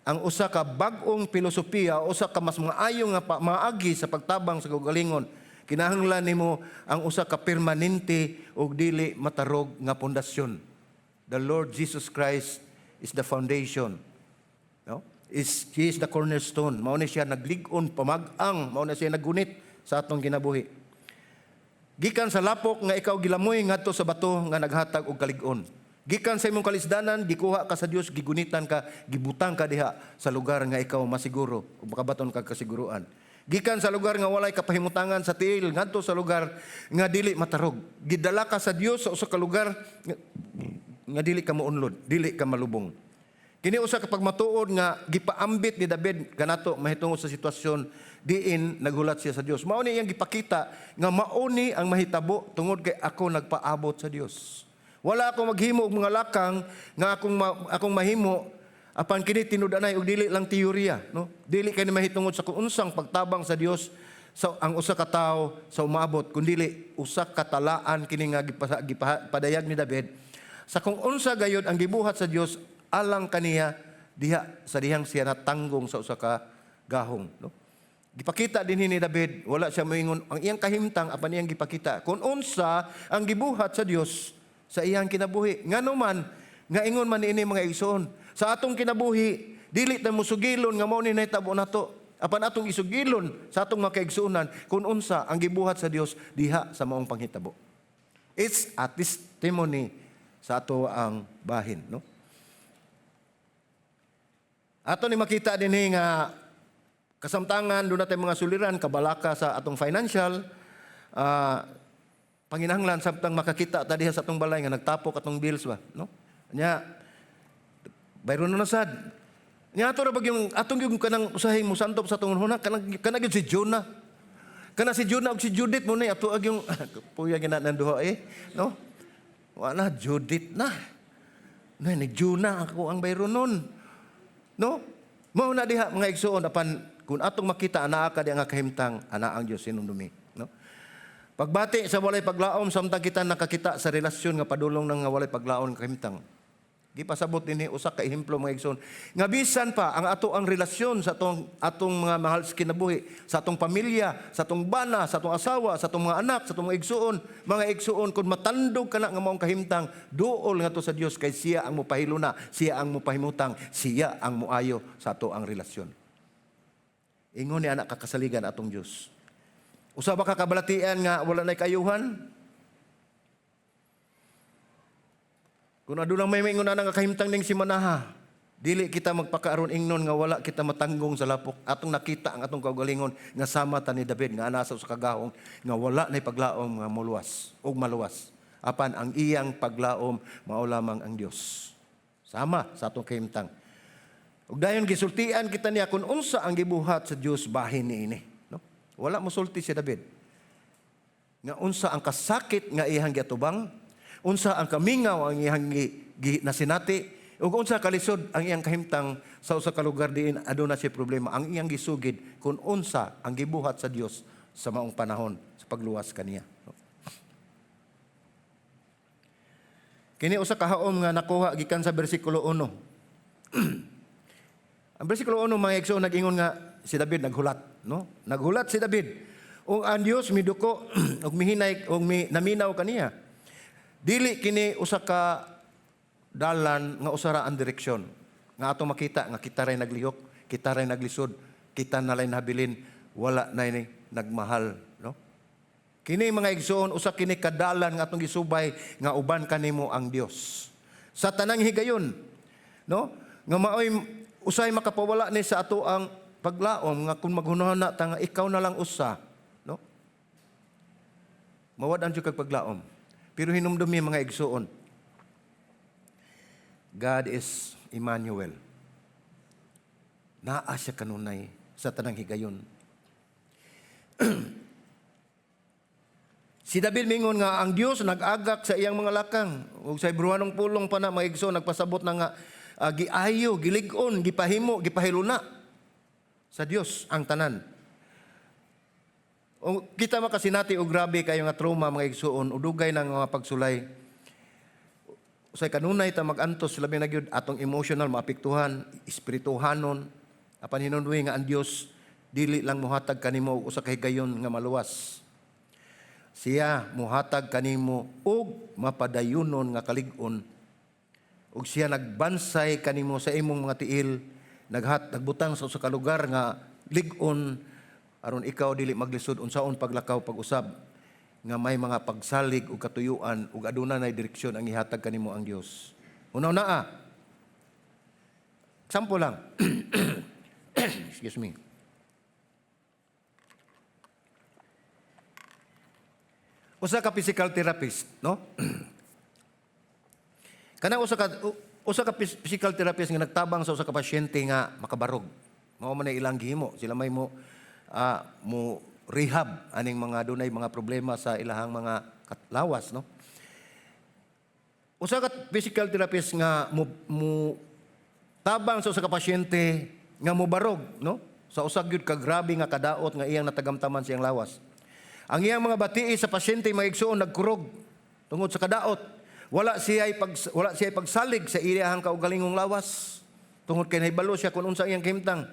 ang usa ka bag-ong filosofiya, usa ka mas maayo nga maagi sa pagtabang sa kaugalingon. Kinahanglan nimo ang usa ka permanente ug dili matarog nga pundasyon. The Lord Jesus Christ is the foundation. No? He is the cornerstone. Mao ni siya naglig-on, pamag-ang, mao na siya naggunit sa atong kinabuhi. Gikan sa lapok nga ikaw gilamoy ngadto sa bato nga naghatag og kalig-on. Gikan sa imong kalisdanan, gikuha ka sa Dios, gigunitan ka, gibutang ka diha sa lugar nga ikaw masiguro ug makabaton kag kasiguruan. Gikan sa lugar nga walay kapahimutangan sa tiil ngadto sa lugar nga dili matarog. Gidala ka sa Dios sa usa ka lugar nga dili ka mounlod, dili ka malubong. Kini usa ka pagmatuod nga gipaambit ni David kanato mahitungod sa sitwasyon diin naghulat siya sa Dios. Mao ni iyang gipakita nga mao ni ang mahitabo tungod kay ako nagpaabot sa Dios. Wala ako maghimo og mga lakang nga akong mahimo apan kini tinud-anay ug dili lang teorya, no? Dili kay mahitungod sa kung unsang pagtabang sa Dios sa ang usa ka tawo sa umaabot, kundili usa ka talaan kini nga gipadayag ni David sa kung unsa gayud ang gibuhat sa Dios alang kaniya diha sa dihang siya natanggong sa usa ka gahong, no? Gipakita din ni David, wala siya moingon ang iyang kahimtang apan iyang gipakita kung unsa ang gibuhat sa Dios sa iyang kinabuhi. Ngano man nga ingon man niini, mga igsoon, sa atong kinabuhi dili ta mosugilon nga mao ni nahitabo nato, apan atong isugilon sa atong mga kaigsuonan kung unsa ang gibuhat sa Dios diha sa maong panghitabo. It's a testimony sa ato ang bahin, no? Ato ni makita dinhi nga kasamtangan duna tay mga suliran, kabalaka sa atong financial, panginahanglan samtang makakita ta diha sa atong balay nga nagtapok atong bills ba, no? Nya bayron na sad. Nya ato ra bag yung atong yung kanang usahay mo santop sa atong huna kanang kana gyud si Jonah. Kana si Jonah ug si Judith mo ni ato ag yung puya gina nang duha eh, no? Wala Judith na. Na ni Jonah ako ang bayron nun. No? Mao na diha, mga igsuon, apan kung atong makita anaa ka diha nga kahimtang, ana ang Dios hinumdumi, no? Pagbati sa walay paglaom samtang kita nakakita sa relasyon nga padulong ng nga walay paglaom nga kahimtang. Gipasabot dinhi usa ka ehemplo, mga igsoon, nga bisan pa ang ato ang relasyon sa atong atong mga mahal sa kinabuhi, sa atong pamilya, sa atong bana, sa atong asawa, sa atong mga anak, sa atong mga igsoon, kung matandog kana nga maong kahimtang, duol ngadto sa Dios kay siya ang mopahiluna, siya ang mopahimutang, siya ang moayo sa ato ang relasyon. Ingon ni anak kakasaligan atong Dios. Usa ba ka kabalatian nga wala nay kayuhan? Kung aduna may maingon na nga kahimtang ning simanaha, dili kita magpakaaron ingnon nga wala kita matanggong sa lapok. Atong nakita ang atong kaugalingon nga sama ta ni David nga ana sa usa ka gahong nga wala nay paglaom nga moluwas ug maluwas. Apan ang iyang paglaom mao lamang ang Dios. Sama sa atong kahimtang. Ug dayon gisultian kita niya kung unsa ang gibuhat sa Dios bahin niini, no? Wala mosulti si David nga unsa ang kasakit nga iyang giatubang, unsa ang kamingaw ang iyang nasinati, ug unsa kalisod ang iyang kahimtang sa usa ka lugar diin aduna siya problema. Ang iyang gisugid kung unsa ang gibuhat sa Dios sa maong panahon sa pagluwas kaniya. Kini usa ka haom nga nakuha gikan sa bersikulo 1. Ang bersikulo 1, mga igsoon, nag-ingon nga si David naghulat, no? Naghulat si David. Ug ang Dios miduko ug mihinay ug mi naminaw kaniya. Dili kini usa ka dalan nga usa ra ang direksyon nga atong makita nga kita ray naglihok, kita ray naglisod, kita na lay nabilin, wala na ini nagmahal, no? Kini, mga igsoon, usa kini kadalan nga atong gisubay nga uban kanimo ang Dios. Sa tanang higayon, no? Nga maoy usay makapawala ni sa ato ang paglaom nga kung maghunahuna ta nga ikaw na lang usa, no? Mawad-an jud kag paglaom. Pero hinumdumi, mga igsoon, God is Emmanuel. Naa siya kanunay sa tanang higayon. Si David mingon nga ang Dios nag-agak sa iyang mga lakang. Ug sa Hebrewanong pulong pa na, mga igsoon, nagpasabot na nga giayo, gilig-on, gipahimo, gipahiluna sa Dios ang tanan. O, kita makasinati og grabe kayo nga trauma, mga igsoon, o dugay na nga mga pagsulay. Usay kanunay ta magantos, labi na gyud atong emotional maapektuhan, espirituhanon. Apan hinundoy nga ang Dios dili lang mohatag kanimo og usa ka higayon nga maluwas. Siya mohatag kanimo og mapadayunon nga kalig-on. Ug siya nagbansay kanimo sa imong mga tiil, nagbutang sa usa ka lugar nga lig-on aron ikaw dili maglisod unsaon paglakaw pag-usab nga may mga pagsalig ug katuyuan ug aduna nay direksyon ang ihatag kanimo ang Dios. Unaw naa. Example lang. Excuse me. Usa ka physical therapist, no? Kanang usa ka physical therapist nga nagtabang sa usa ka pasyente nga makabarog. Mao man ay ilang gihimo, sila may mo rehab aning mga dunay mga problema sa ilahang mga lawas, no? Usa ka physical therapist nga mo tabang sa usa ka pasyente nga mobarog, no? Sa usa gyud ka grabe nga kadaot nga iyang natagamtaman siyang lawas. Ang iyang mga batii sa pasyente, mga igsoon, nagkurog tungod sa kadaot. Wala siya pagsalig sa iyang kaugalingong lawas tungod kay nahibalo siya kung unsa iyang kahimtang.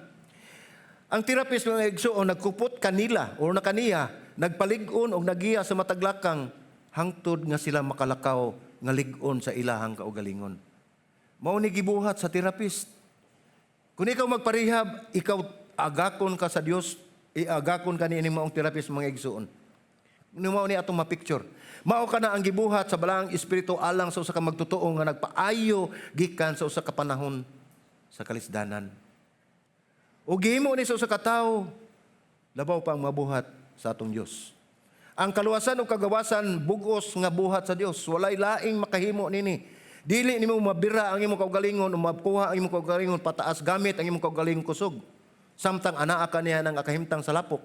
Ang therapist, mga igsoon, nagkupot kanila o na kaniya, nagpalig-on og nagiya sa mataglakang hangtod nga sila makalakaw nga lig-on sa ilahang kaugalingon. Mao ni gibuhat sa therapist. Kung ikaw magparehab, ikaw agakon ka sa Dios, iagakon ka niini maong therapist, mga igsoon. Ni mao ni atong ma-picture. Mao kana ang gibuhat sa Balaang Espiritu alang sa usa ka magtotoo nga nagpaayo gikan sa usa ka panahon sa kalisdanan. O gihimo ni sa usa ka tawo, labaw pa ang mabuhat sa atong Dios. Ang kaluwasan o kagawasan bugos nga buhat sa Dios. Walay laing makahimo nini. Dili nimo mabira ang imong kaugalingon o makuha ang imong kaugalingon pataas gamit ang imong kaugalingong kusog. Samtang anaa ka niya ng akahimtang sa lapok.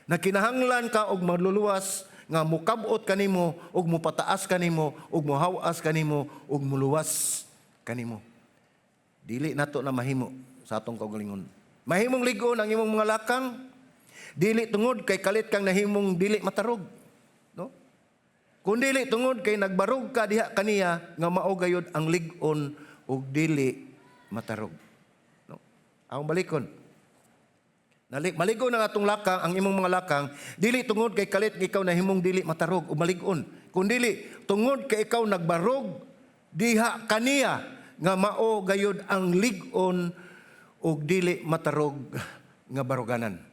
Nagkinahanglan ka og maluluwas nga mukabot kanimo ug mupataas kanimo ug muhawas kanimo ug muluwas kanimo. Dili nato na mahimo sa atong kaugalingon. Mahimong lig-on ang imong mga lakang. Dili tungod kay kalit kang nahimong dili matarog, no? Kun dili tungod kay nagbarog ka diha kaniya nga mao gayud ang lig-on ug dili matarog. No? Ang balikon. Malig-on ang atong lakang, ang imong mga lakang, dili tungod kay kalit nga ikaw nahimong dili matarog o malig-on. Kundili tungod kay ikaw nagbarog diha kaniya nga mao gayud ang lig-on ug dili matarog nga baruganan.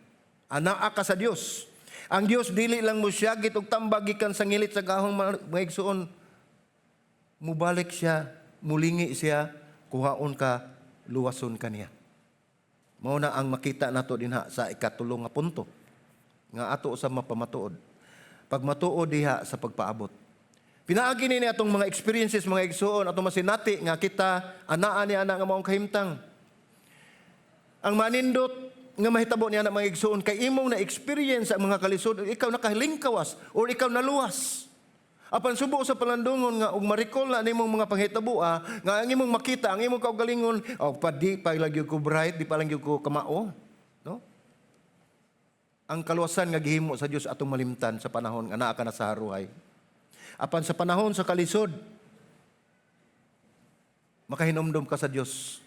Anaa ka sa Dios. Ang Dios dili lang mo siyagit og tambag gikan sa ngilit sa gahong, mga igsuon. Mubalik siya, mulingi siya, kuhaon ka, luwason ka niya. Mao na ang makita nato dinha sa ikatulo nga punto nga ato sa mapamatuod. Pagmatuod diha sa pagpaabot. Pinaagi ni atong mga experiences, mga igsuon, atong masinati nga kita anaa ni ana nga maong kahimtang. Ang manindot nga mahitabo niya na, mga igsuon, kay imong na experience ang mga kalisod, ikaw nakalingkawas or ikaw naluwas. Apan subo sa palandungon nga og ma-recall na nimong mga panghitaboa nga ang imong makita ang imong kaugalingon, oh, pa di pa lang gyud ko bright, di pa lang gyud ko kamao, no? Ang kaluwasan nga gihimo sa Dios atong malimtan sa panahon nga naa ka na sa haruhay. Apan sa panahon sa kalisod, makahinumdom ka sa Dios.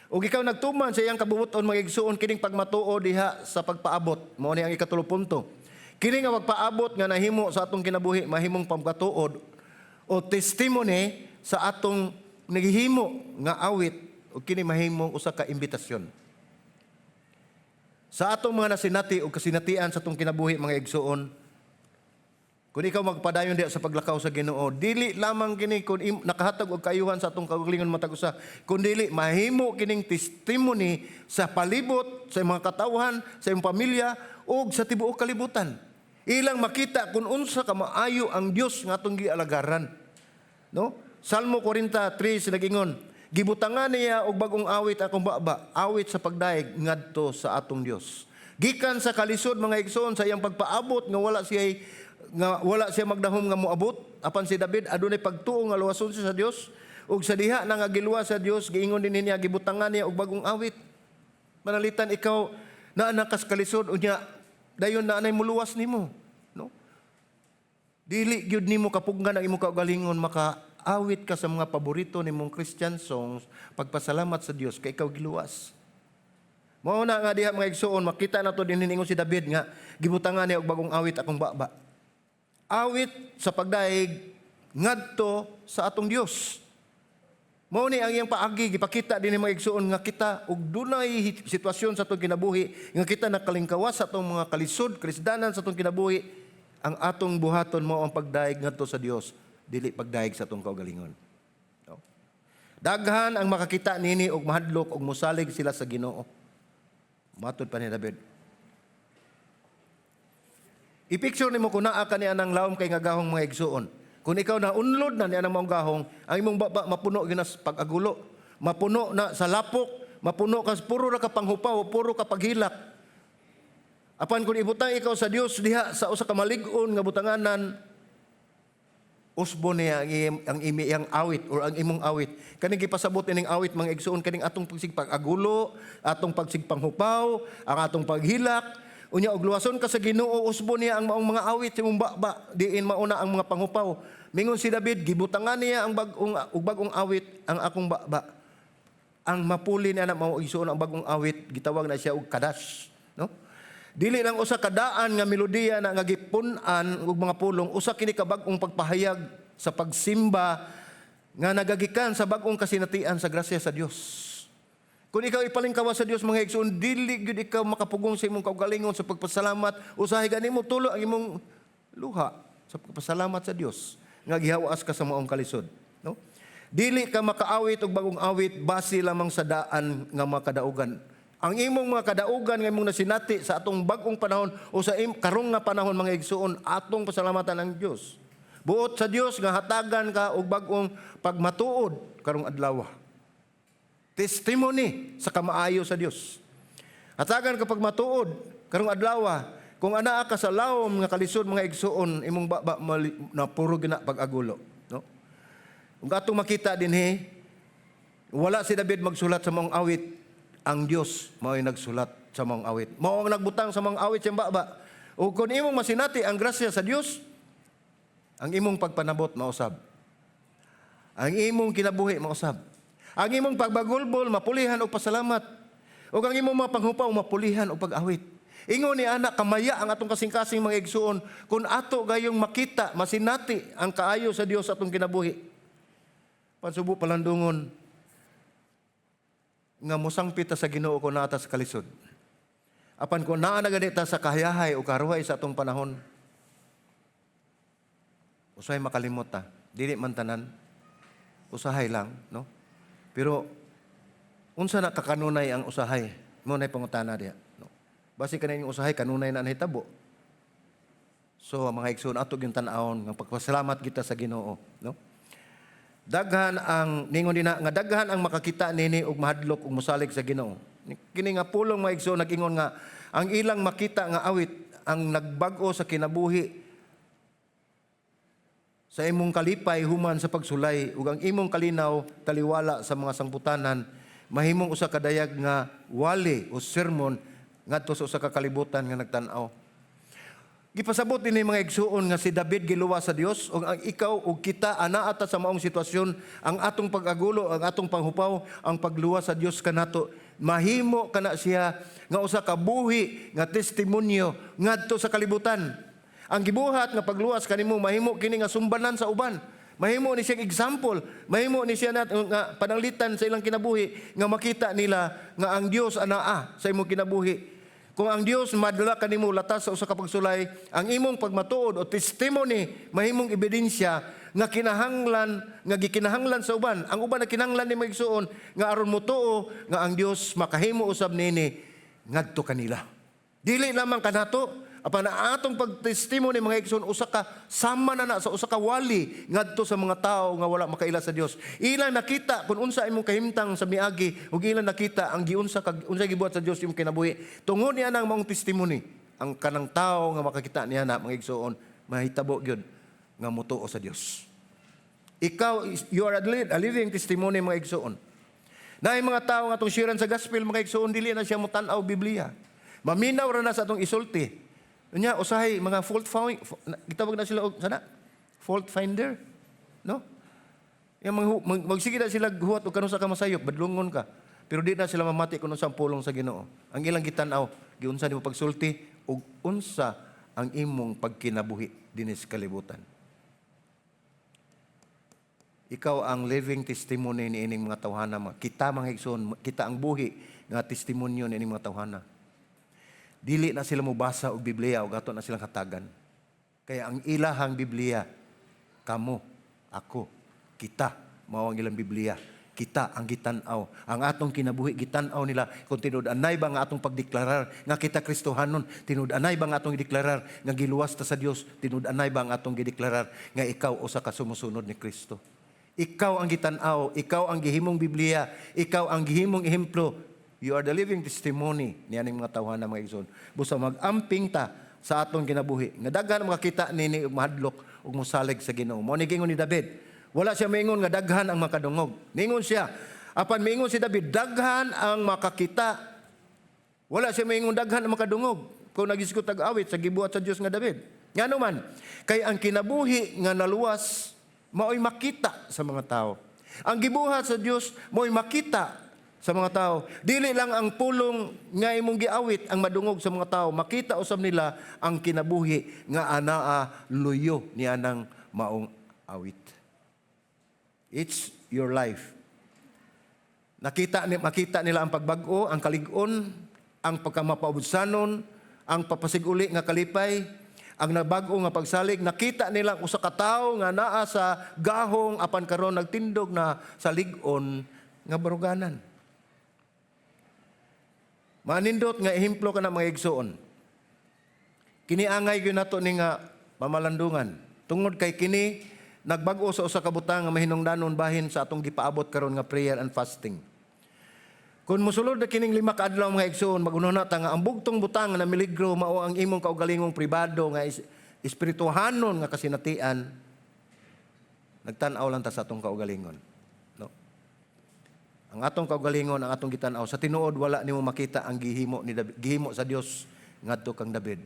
Ug ikaw nagtuman sa iyang kabubuton, mga igsuon, kining pagmatuo diha sa pagpaabot. Mao ni ang ikatulo punto. Kini nga pagpaabot nga nahimo sa atong kinabuhi mahimong pagkatuod o testimony sa atong naghihimo nga awit ug kini mahimong usa ka imbitasyon. Sa atong mga nasinati o kasinatian sa atong kinabuhi, mga igsuon, kung ikaw magpadayon diha sa paglakaw sa Ginoo, dili lamang kini kung nakahatag og kaayuhan sa atong kaugalingon matag usa, kundi mahimo kining testimony sa palibot, sa imong katawhan, sa imong pamilya ug sa tibuok kalibutan. Ilang makita kung unsa ka maayo ang Dios nga atong gialagaran. No? Salmo 43 nagingon, "Gibutangan niya og bagong awit akong baba, awit sa pagdayeg ngadto sa atong Dios." Gikan sa kalisod, mga igsoon, sa iyang pagpaabot nga wala siya magdahom nga moabot, apan si David adunay pagtuo nga luwason siya sa Dios ug sa diha na nga giluwas sa Dios, giingon din niya gibutangan niya og bagong awit. Manalitan ikaw naa na kas kalisod, unya dayon naa nay muluwas nimo, no? Dili gyud nimo kapugnan ang imong kaugalingon makaawit ka sa mga paborito nimong Christian songs, pagpasalamat sa Dios kay ikaw giluwas. Mao na nga diha, mga igsuon, makita nato din ningon si David nga gibutangan niya og bagong awit akong baba. Awit sa pagdaig ngadto sa atong Dios. Mao ni ang iyang paagi, gipakita din ni mga igsuon nga kita og dunay sitwasyon sa atong kinabuhi nga kita nakalingkawas sa atong mga kalisod, kalisdanan sa atong kinabuhi, ang atong buhaton mao ang pagdaig ngadto sa Dios, dili pagdaig sa atong kaugalingon. No? Daghan ang makakita nini og mahadlok og mosalig sila sa Ginoo. Matod pa ni David. I-picture nimo kung naa ka ni anang lawom kay nga gahong, mga igsuon. Kung ikaw na unlod na ni anang maong gahong, ang imong baba mapuno gyud na sa pag-agulo. Mapuno na sa lapok, mapuno ka, puro ra ka panghupaw, puro ka paghilak. Apan kung ibutang ikaw sa Dios diha sa usa ka malig-on nga butanganan, usbo niya ang imi iyang awit or ang imong awit. Kaning gipasabot ining awit, mga igsuon, kaning atong pagsigpag-agulo, atong pagsigpanghupaw, ang atong paghilak. Unya og luwason ka sa Ginoo, usbo niya ang maong mga awit sa imong baba, diin mauna ang mga panghupaw. Mingon si David, gibutangan niya ang bag-ong og bag-ong awit ang akong baba. Ang mapuli niya na mao, igsuon, ang bagong awit, gitawag na siya og kadash, no? Dili lang usa ka daan nga melodiya na nga gipun-an og mga pulong, usa kini ka bag-ong pagpahayag sa pagsimba nga nagagikan sa bag-ong kasinatian sa grasya sa Dios. Kung ikaw ipalingkawas sa Dios, mga igsoon, dili gyud ikaw makapugong sa imong kaugalingon sa pagpasalamat. Usahay gani mo tulo ang imong luha sa pagpasalamat sa Dios nga gihawas ka sa maong kalisod, no? Dili ka makaawit og bagong awit base lamang sa daan nga makadaugan. Ang imong mga kadaugan nga imong nasinati sa atong bag-ong panahon o sa karong nga panahon, mga igsuon, atong pasalamatan ang Dios. Buot sa Dios nga hatagan ka og bag-ong pagmatuod karong adlaw. Testimony sa kamaayo sa Dios. Hatagan ka pagmatuod karong adlaw. Kung anaa ka sa lawom nga kalisod, mga igsuon, imong baba na puro gina pag-agulo, no? Kung atong makita dinhi, wala si David magsulat sa maong awit, ang Dios mao'y nagsulat sa maong awit. Mao ang nagbutang sa maong awit sa baba. O kung imong masinati ang grasya sa Dios, ang imong pagpanabot mausab. Ang imong kinabuhi mausab. Ang imong pagbagulbol mapulihan og pasalamat. Ug ang imong mga panghupaw mapulihan og pag-awit. Ingon ni ana kamaya ang atong kasing-kasing, mga igsuon, kung ato gayong makita, masinati ang kaayo sa Dios sa atong kinabuhi. Pansubo palandungon nga mosangpit ta sa Ginoo kung naa ta sa kalisod. Apan kung naa na gani ta sa kahayahay o karuhay sa atong panahon, usahay makalimot ta. Dili man tanan. Usahay lang, no? Pero unsa na kakanunay ang usahay? Mao na pangutana diha, no? Basi kanang usahay kanunay na nahitabo. So mga igsoon, ato gyud tan-awon nga pagpasalamat kita sa Ginoo, no? Daghan ang ningon dinha nga daghan ang makakita nini og mahadlok ug mosalig sa Ginoo. Kini nga pulong, mga igsoon, nag-ingon nga ang ilang makita nga awit ang nagbag-o sa kinabuhi sa imong kalipay human sa pagsulay ug ang imong kalinaw taliwala sa mga sangputanan mahimong usa ka dayag nga wali o sermon ngadto sa usa ka kalibutan nga nagtan-aw. Gipasabot dinhi, mga igsuon, nga si David giluwas sa Dios ug ang ikaw ug kita anaa ta sa maong sitwasyon, ang atong pag-agulo, ang atong panghupaw, ang pagluwas sa Dios kanato, mahimo kana siya nga usa ka buhi nga testimonyo ngadto sa kalibutan. Ang gibuhat nga pagluwas kanimo, mahimo kini nga sumbanan sa uban. Mahimo ni siyang example, mahimo ni siya nga pananglitan sa ilang kinabuhi nga makita nila nga ang Dios anaa sa imong kinabuhi. Kung ang Dios madala kanimo latas sa usa ka pagsulay, ang imong pagmatuod o testimony mahimong ebidensya nga kinahanglan nga gikinahanglan sa uban. Ang uban na kinahanglan ni igsuon nga aron motuo nga ang Dios makahimo usab nini ngadto kanila. Dili lamang kanato, apan ang atong pagtestimony, mga igsoon, usa ka sama na na sa usa ka wali ngadto sa mga tao nga wala makaila sa Dios. Ilang nakita kung unsa imong kahimtang sa miagi ug ilang nakita ang giunsa kag unsa gibuhat sa Dios imong kinabuhi. Tungod niya nang maong testimony, ang kanang tao nga makakita niya na, mga igsoon, mahitabo gyud nga motuo sa Dios. Ikaw, you are a living testimony, mga igsoon. Naay mga tao nga atong sharean sa gospel, mga igsoon, dili na siya motan-aw Biblia. Maminaw ra na sa atong isulti. Unya usahay mga fault find, gitawag na sila og sana fault finder, no? Yang magsige na sila huwat og kanus-a ka masayop, badlungon ka. Pero di na sila mamati kung unsa ang pulong sa Ginoo. Ang ilang gitan-aw, giunsa nimo pagsulti ug unsa ang imong pagkinabuhi dinhi sa kalibutan. Ikaw ang living testimony ni ining mga tawhana. Kita, mga igsoon, kita ang buhi nga testimonyo ni ining mga tawhana. Dili na sila mobasa og Biblia ug ato na silang hatagan. Kaya ang ilahang Biblia, kamo, ako, kita, mao ang ilang Biblia. Kita ang gitan-aw. Ang atong kinabuhi gitan-aw nila kung tinud-anay ba nga atong pagdeklarar nga kita Kristohanon, tinud-anay ba nga atong gideklarar nga giluwas ta sa Dios, tinud-anay ba ang atong gideklarar nga ikaw usa ka sumusunod ni Kristo. Ikaw ang gitan-aw, ikaw ang gihimong Biblia, ikaw ang gihimong ehemplo. You are the living testimony niya ning mga tawhana, mga igsoon. Busa mag-amping ta sa atong kinabuhi. Nga daghan ang makakita nini ug mahadlok ug mosalig sa Ginoo. Mao ni gingon ni David. Wala siya maingon nga daghan ang makadungog. Ningon siya, apan maingon si David, daghan ang makakita. Wala siya maingon daghan ang makadungog. Kung nagisgot tag-awit sa gibuhat sa Dios nga David. Ngano man, kay ang kinabuhi nga naluwas mao'y makita sa mga tao. Ang gibuhat sa Dios mao'y makita sa mga tao. Dili lang ang pulong nga imong giawit ang madungog sa mga tao, makita usab nila ang kinabuhi nga anaa luyo ni anang maong awit. It's your life. Makita nila ang pagbag-o, ang kalig-on, ang pagkamapaubsanon, ang papasiguli nga kalipay, ang nabag-o nga pagsalig. Nakita nila ang usa ka tawo nga naa sa gahong apan karon nagtindog na sa lig-on nga baruganan. Manindot nga ehemplo kana, mga igsoon. Kini angay gyud nato ni nga pamalandungan. Tungod kay kini nagbag-o sa usa ka butang nga mahinungdanon bahin sa atong gipaabot karon nga prayer and fasting. Kung mosulod na kining 5 ka adlaw, mga igsoon, magununa ta nga ang bugtong butang nga miligro mao ang imong kaugalingong pribado nga espirituhanon nga kasinatian, nagtan-aw lang ta sa atong kaugalingon. No? Ang atong kaugalingon, ang atong gitan-aw sa tinuod, wala nimo makita ang gihimo ni David, gihimo sa Dios ngadto kang David.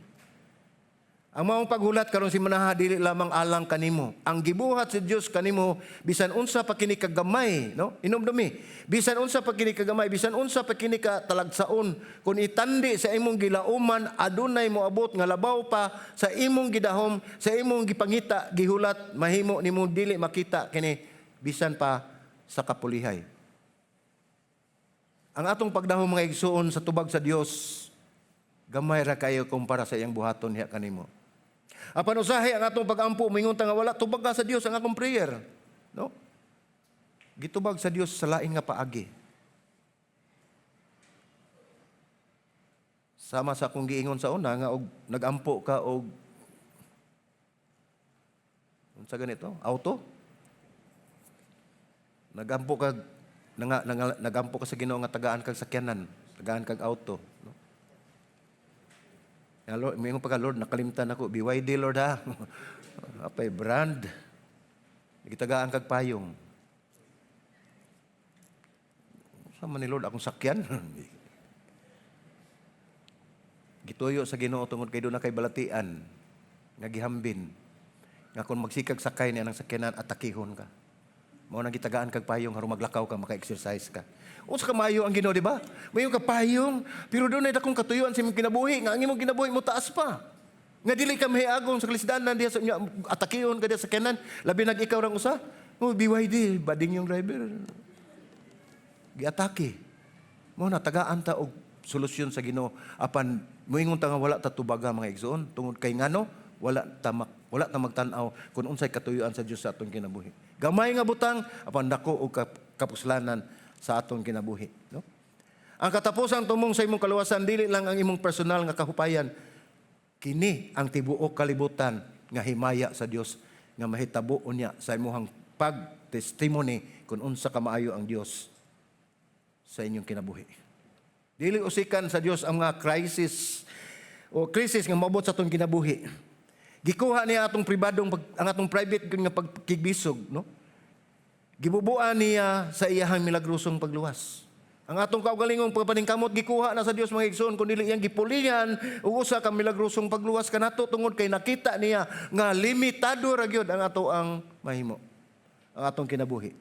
Ang maong paghulat karon simanaha, dili lamang alang kanimo. Ang gibuhat sa Dios kanimo, bisan unsa pa kini kagamay, no? Inomdumi. Bisan unsa pa kini kagamay, bisan unsa pa kini ka talagsaon, kung itandi sa imong gilauman, adunay moabot nga labaw pa sa imong gidahom, sa imong gipangita, gihulat, mahimo nimo dili makita kini bisan pa sa kapulihay. Ang atong pagdahom, mga igsuon, sa tubag sa Dios, gamay ra kayo kumpara sa iyang buhaton diha kanimo. Apan usahay ang atong pag-ampo, mingon ta nga wala tubag ka sa Dios ang akong prayer. No? Gitubag sa Dios sa lain nga paagi. Sama sa akong giingon sa una nga og nagampo ka og unsa ganito? Auto? Nagampo ka nga, nagampo ka sa Ginoo nga tagaan kag sakyanan, tagaan kag auto, no? Ya Lord, mingon pa ka, "Lord, nakalimtan ako, BYD, Lord, ha." Apay brand. Gitagaan kag payong. Sa man ni Lord akong sakyan. Gituyo sa Ginoo tungod kay duna kay balatian nga gihambin nga kung magsikag sakay niya ng sakyanan, atakihon ka. Mao nang gitagaan kag payong harong maglakaw ka, maka-exercise ka. Unsa ka maayo ang Ginoo, di ba? Mayo ka payong, pero dunay dakong katuyuan sa imong kinabuhi nga ang imong kinabuhi mo taas pa. Nga dili ka mahiagong sa kalisdanan diha sa unya, atakihon ka diha sa sakyanan, labi nag ikaw rang usa. Oh, BYD, bading yung driver. Giatake. Mao na tagaan ta og solusyon sa Ginoo, apan moingon ta nga wala ta tubaga, mga igsoon, tungod kay ngano wala ta magtan-aw kung unsay katuyuan sa Dios sa atong kinabuhi. Gamay nga butang apan dako og kapuslanan sa atong kinabuhi, no? Ang katapusang tumong sa imong kaluwasan, dili lang ang imong personal nga kahupayan. Kini ang tibuok kalibutan nga himaya sa Dios nga mahitabo unya sa imong pag-testimony kung unsa ka maayo ang Dios sa inyong kinabuhi. Dili usikan sa Dios ang mga crisis o krisis nga moabot sa atong kinabuhi. Gikuha niya atong pribadong ang atong private nga pagkigbisog, no? Gibubuan niya sa iyahang milagrosong pagluwas. Ang atong kaugalingong pagpaningkamot, gikuha na sa Dios, mga igsoon, kun dili iyang gipulihan og usa ka milagrosong pagluwas kanato tungod kay nakita niya nga limitado ra gyud ang ato ang mahimo, ang atong kinabuhi.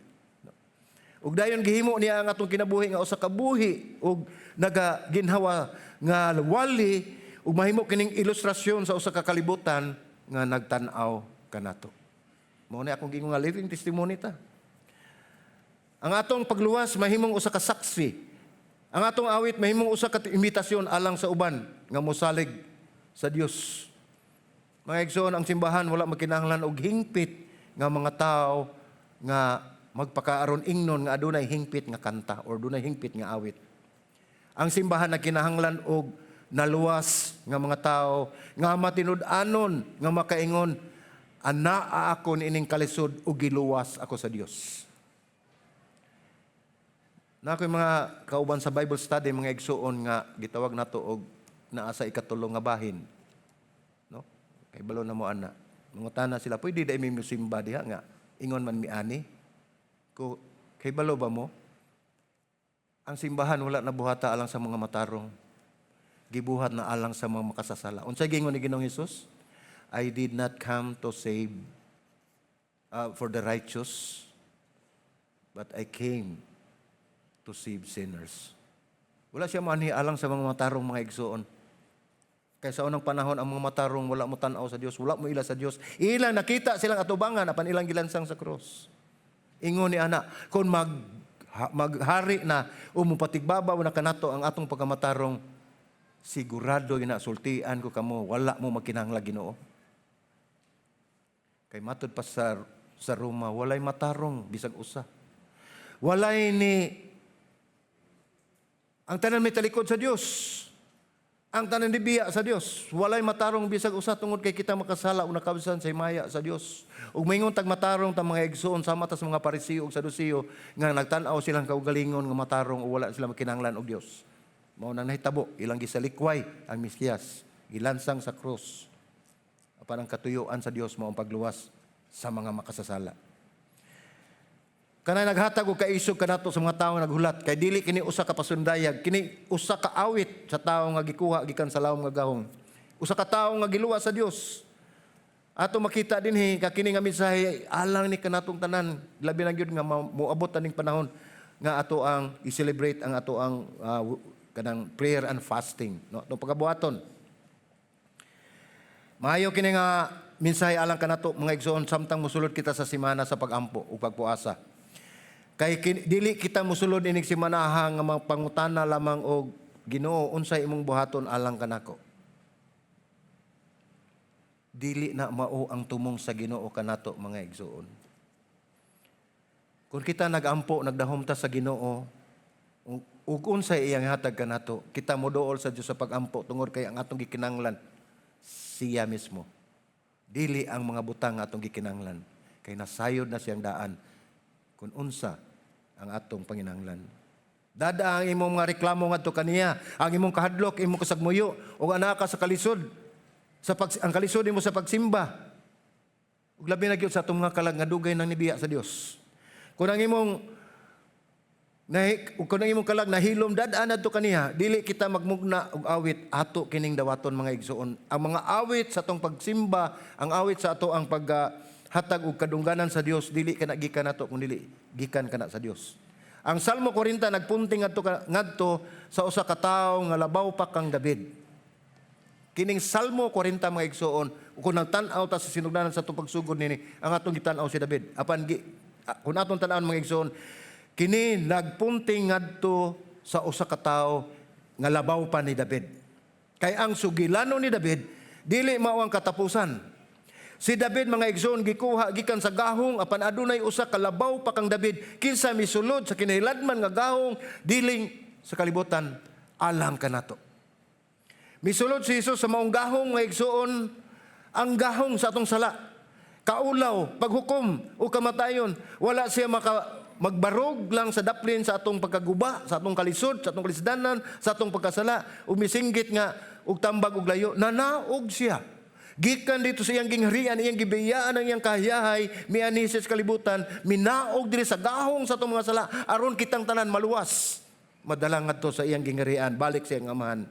Ug dayon gihimo niya ang atong kinabuhi nga usa ka buhi ug nagaginhawa nga wali ug mahimo kining ilustrasyon sa usa ka kalibutan nga nagtan-aw kanato. Mao ni akong giingon nga living testimony ta. Ang atong pagluwas mahimong usa ka saksi. Ang atong awit mahimong usa ka imbitasyon alang sa uban nga mosalig sa Dios. Mga igsoon, ang simbahan wala magkinahanglan og hingpit nga mga tao nga magpakaaron ingnon nga adunay hingpit nga kanta or dunay hingpit nga awit. Ang simbahan nagkinahanglan og naluwas nga mga tao nga matinud-anon nga makaingon, "Anaa ako niining kalisod ug giluwas ako sa Dios." Na ako'y mga kauban sa Bible study, mga igsuon, nga gitawag nato og naa sa ikatulo nga bahin. No? Kay balo na mo ana. Mangutana sila, "Pwede diay mi musimba diha nga ingon man mi ani?" Ko, "Kay balo ba mo? Ang simbahan wala na buhata alang sa mga matarong. Gibuhat na alang sa mga makasasala." Unsay giingon ni Ginoong Hesus? "I did not come to save for the righteous, but I came to save sinners." Wala siya moanhi alang sa mga matarong, mga igsoon. Kay sa unang panahon, ang mga matarong wala mo tan-aw sa Dios, wala mo ila sa Dios. Ilang nakita silang atubangan apan ilang gilansang sa krus. Ingon ni ana, kung maghari na o mupatigbabaw na kanato ang atong pagkamatarong, sigurado gina sultian ko kamo, wala mo magkinahanglan Ginoo. Kay matud pa sa Roma, walay matarong bisag usa. Walay ni ang tanan may talikod sa Dios. Ang tanan nibiya sa Dios. Walay matarong bisag usa tungod kay kita makasala o nakabsan sa himaya sa Dios. Ug maingon tag matarong ta, mga igsoon, sama ta sa mga Pariseo ug Saduceo nga nagtan-aw silang kaugalingon nga matarong o wala sila makinahanglan og Dios. Mao nang nahitabo, ilang gisalikway ang Mesiyas, gilansang sa krus. Apan ang katuyuan sa Dios mao ang pagluwas sa mga makasasala. Kanay naghatag og kaisog kanato sa mga tawo nga naghulat kay dili kini usa ka pasundayag, kini usa ka awit sa tawo nga gikuha gikan sa lawom nga gahom. Usa ka tawo nga giluwas sa Dios. Ato makita dinhi ka kini nga mensahe alang ni kanatong tanan, labi na gyud nga moabot aning panahon nga ato ang i-celebrate ang ato ang kanang prayer and fasting, no, atong pagabuhaton. Maayo kini nga mensahe alang kanato, mga igsoon, samtang mosulod kita sa simana sa pagampo ug pagpuasa. Kay dili kita mosulod inig simanaha nga mga pangutana lamang og, "Ginoo, unsay imong buhaton alang kanako?" Dili na mao ang tumong sa Ginoo kanato, mga igsoon. Kung kita nagampo, nagdahom ta sa Ginoo, ug unsay iyang hatag kanato, kita moduol sa Dios sa pagampo tungod kay ang atong gikinanglan siya mismo. Dili ang mga butang nga atong gikinanglan, kay nasayod na siyang daan kung unsa ang atong panginanglan. Dad-a ang imong mga reklamo ngadto kaniya, ang imong kahadlok, imong kasagmuyo, ug anaa ka sa kalisod sa ang kalisod nimo sa pagsimba. Ug labi na gyud sa atong mga kalag nga dugay nang nibiya sa Dios. Kung ang imong kalag nahilom, dad-a nadto kaniya. Dili kita magmugna og awit, ato kining dawaton, mga igsoon. Ang mga awit sa atong pagsimba, ang awit sa ato ang paghatag og kadungganan sa Dios, dili kana gikan nato kun dili gikan kana sa Dios. Ang Salmo 40 nagpunting ngadto sa usa ka tawo nga labaw pa kang David. Kining Salmo 40, mga igsoon, kung nagtan-aw ta sa sinugdanan sa atong pagsugod nini, ang atong gitan-aw si David. Apan kung atong tan-awon, mga igsoon, kini nagpunting ngadto sa usa ka tawo nga labaw pa ni David. Kay ang sugilano ni David dili mao ang katapusan. Si David, mga igsoon, gikuha gikan sa gahong, apan adunay usa ka labaw pa kang David kinsa misulod sa kinahiladman nga gahong diling sa kalibutan alang kanato. Misulod si Jesus sa maong gahong, mga igsoon, ang gahong sa atong sala. Kaulaw, paghukom o kamatayon. Wala siya maka magbarog lang sa daplin sa atong pagkaguba, sa atong kalisod, sa atong kalisdanan, sa atong pagkasala. Ug misinggit nga og tambag og layo, nanaog siya. Gikan didto sa iyang gingharian, iyang gibiyaan ang iyang kahayahay, mianhi siya sa kalibutan, minaog diri sa gahong sa atong mga sala, aron kitang tanan maluwas. Madala ngadto sa iyang gingharian, balik sa iyang amahan.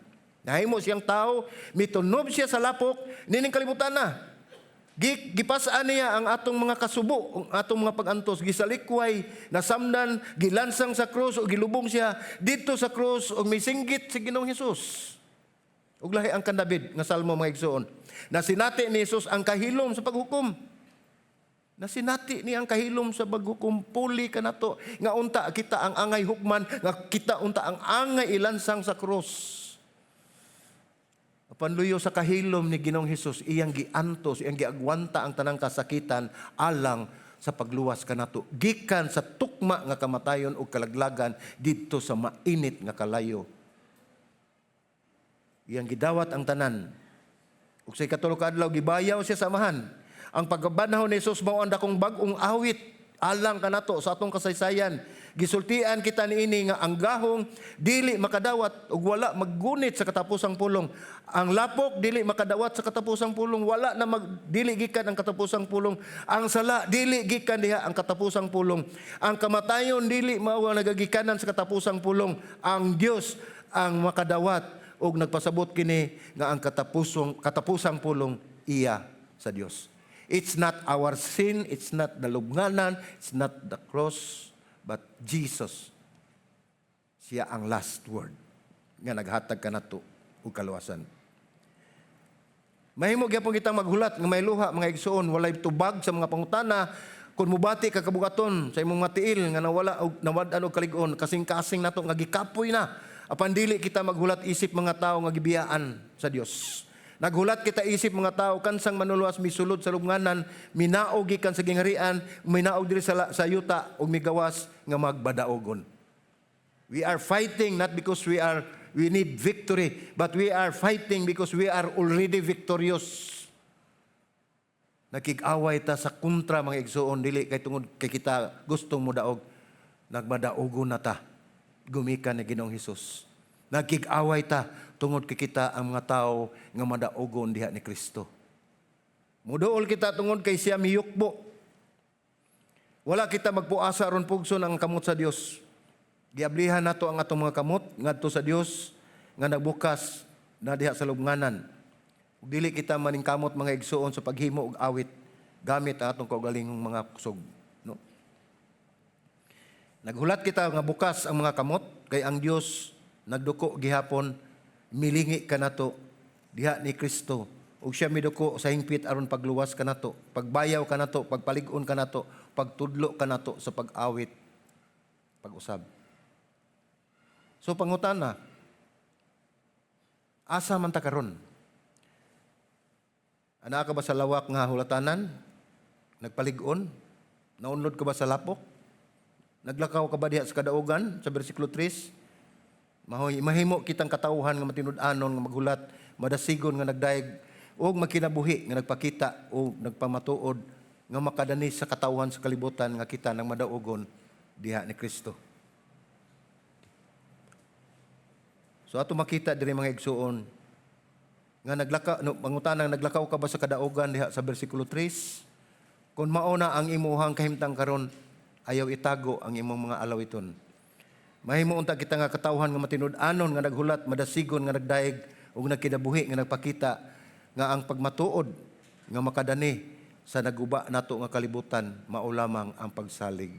Nahimo siyang tao, mitunob siya sa lapok, nining kalibutan na. Gipas-an niya ang atong mga kasubo, ang atong mga pag-antos, gisalikway, nasamdan, gilansang sa krus o gilubong siya didto sa krus o misinggit si Ginoong Hesus. Ug lahi ang kan David nga salmo, mga igsoon. Nasinati ni Jesus ang kahilom sa paghukom. Nasinati niya ang kahilom sa paghukom, puli kanato nga unta kita ang angay hukman, nga kita unta ang angay ilansang sa krus. Apan luyo sa kahilom ni Ginoong Hesus, iyang giantos, iyang giagwanta ang tanang kasakitan alang sa pagluwas kanato gikan sa tukma nga kamatayon ug kalaglagan didto sa mainit nga kalayo. Iyang gidawat ang tanan. Ug sa ikatulo ka adlaw, gibayaw siya sa Amahan. Ang pagkabanhaw ni Jesus mao ang dakong bag-ong awit alang kanato sa atong kasaysayan. Gisultian kita niini nga ang gahong dili makadawat ug wala maggunit sa katapusang pulong. Ang lapok dili makadawat sa katapusang pulong, wala na mag dili gikan ang katapusang pulong. Ang sala, dili gikan diha ang katapusang pulong. Ang kamatayon, dili mao ang nagagikanan sa katapusang pulong. Ang Dios ang makadawat ug nagpasabot kini nga ang katapusang pulong iya sa Dios. It's not our sin, it's not the lubnganan, it's not the cross, but Jesus. Siya ang last word nga naghatag kanato og kaluwasan. Mahimo gyapon kitang maghulat nga may luha, mga igsoon, walay tubag sa mga pangutana kung mubati ka kabugaton sa imong mga tiil nga nawala og nawad-an og kalig-on, kasing-kasing nato nga gikapoy na. Apan dili kita maghulat isip mga tao nga gibiyaan sa Dios. Naghulat kita isip mga tao kansang manuluwas misulod sa lubnganan, minaog gikan sa gingharian, minaog diri sa yuta ug migawas nga magbadaogon. We are fighting not because we need victory, but we are fighting because we are already victorious. Nakig-away ta sa kontra, mga igsoon, dili kay tungod kay kita gustong modaog. Nagmadaogon na ta gumikan ni Ginoong Hesus. Nagkig-away ta tungod kay kita ang mga tao nga madaogon diha ni Kristo. Muduol kita tungod kay siya miyukbo. Wala kita magpuasa aron pugson ang kamot sa Dios. Giablihan nato ang atong mga kamot ngadto sa Dios nga nagbukas na diha sa lubnganan. Ug dili kita maningkamot, mga igsuon, sa paghimo og awit gamit ang atong kaugalingong mga kusog, no? Naghulat kita nga bukas ang mga kamot kay ang Dios nagduko gihapon milingi kanato diha ni Kristo ug siya miduko sa hingpit aron pagluwas kanato, pagbayaw kanato, pagpalig-on kanato, pagtudlo kanato sa pag-awit, pag-usab. So pangutana, asa man ta karon? Anaa ka ba sa lawak nga hulatanan? Nagpalig-on? Naunlod ka ba sa lapok? Naglakaw ka ba diha sa kadaugan sa bersikulo 3? Mahoy, mahimo kitang katawhan nga matinud-anon nga maghulat, madasigon nga nagdayeg ug magkinabuhi nga nagpakita o nagpamatuod nga makadani sa katawhan sa kalibutan nga kita nang madaugon diha ni Kristo. So ato makita diri, mga igsuon, nga naglakaw, no, pangutanang naglakaw ka ba sa kadaugan diha sa bersikulo 3? Kung mao na ang imuhang kahimtang karon, ayaw itago ang imong mga alawiton. Mahimo unta kita nga katawhan nga matinud-anon nga naghulat, madasigon nga nagdayeg ug nagkinabuhi nga nagpakita nga ang pagmatuod nga makadani sa naguba nato nga kalibutan mao lamang ang pagsalig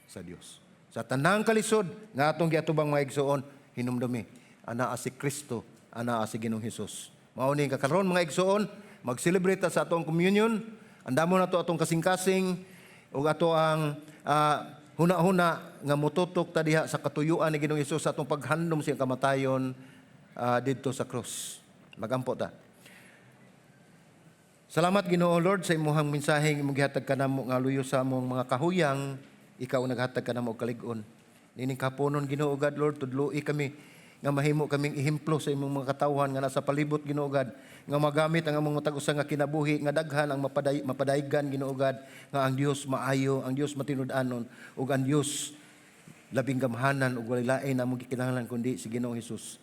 sa Dios. Sa tanang kalisod nga atong giatubang, mga igsuon, hinumdumi anaa si Kristo, anaa si Ginoong Hesus. Mao ni kakaron, mga igsuon, mag-celebrate ta sa atong communion. Andamo nato atong kasing-kasing ug ato ang huna-huna nga mututok ta diha sa katuyuan ni Ginoong Hesus sa atong paghandom sa iyang kamatayon didto sa krus. Magampo ta. Salamat, Ginoo Lord, sa imuhang mensaheng imong gihatag kanamo nga luyo sa among mga kahuyang, ikaw naghatag kanamo og kalig-on. Nining kaponon, Ginoo God Lord, tudloi kami nga mahimo kaming ehemplo sa imong mga katawhan nga nasa palibot, Ginoo God, nga magamit ang among matag usa nga kinabuhi nga daghan ang mapadaygan, Ginoo God, nga ang Dios maayo, ang Dios matinud-anon ug ang Dios labing gamhanan ug walay lain among gikinahanglan kundi si Ginoong Hesus.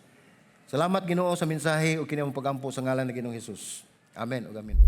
Salamat, Ginoo, sa mensahe ug kini among pagampo sa ngalan ni Ginoong Hesus. Amen ug amen.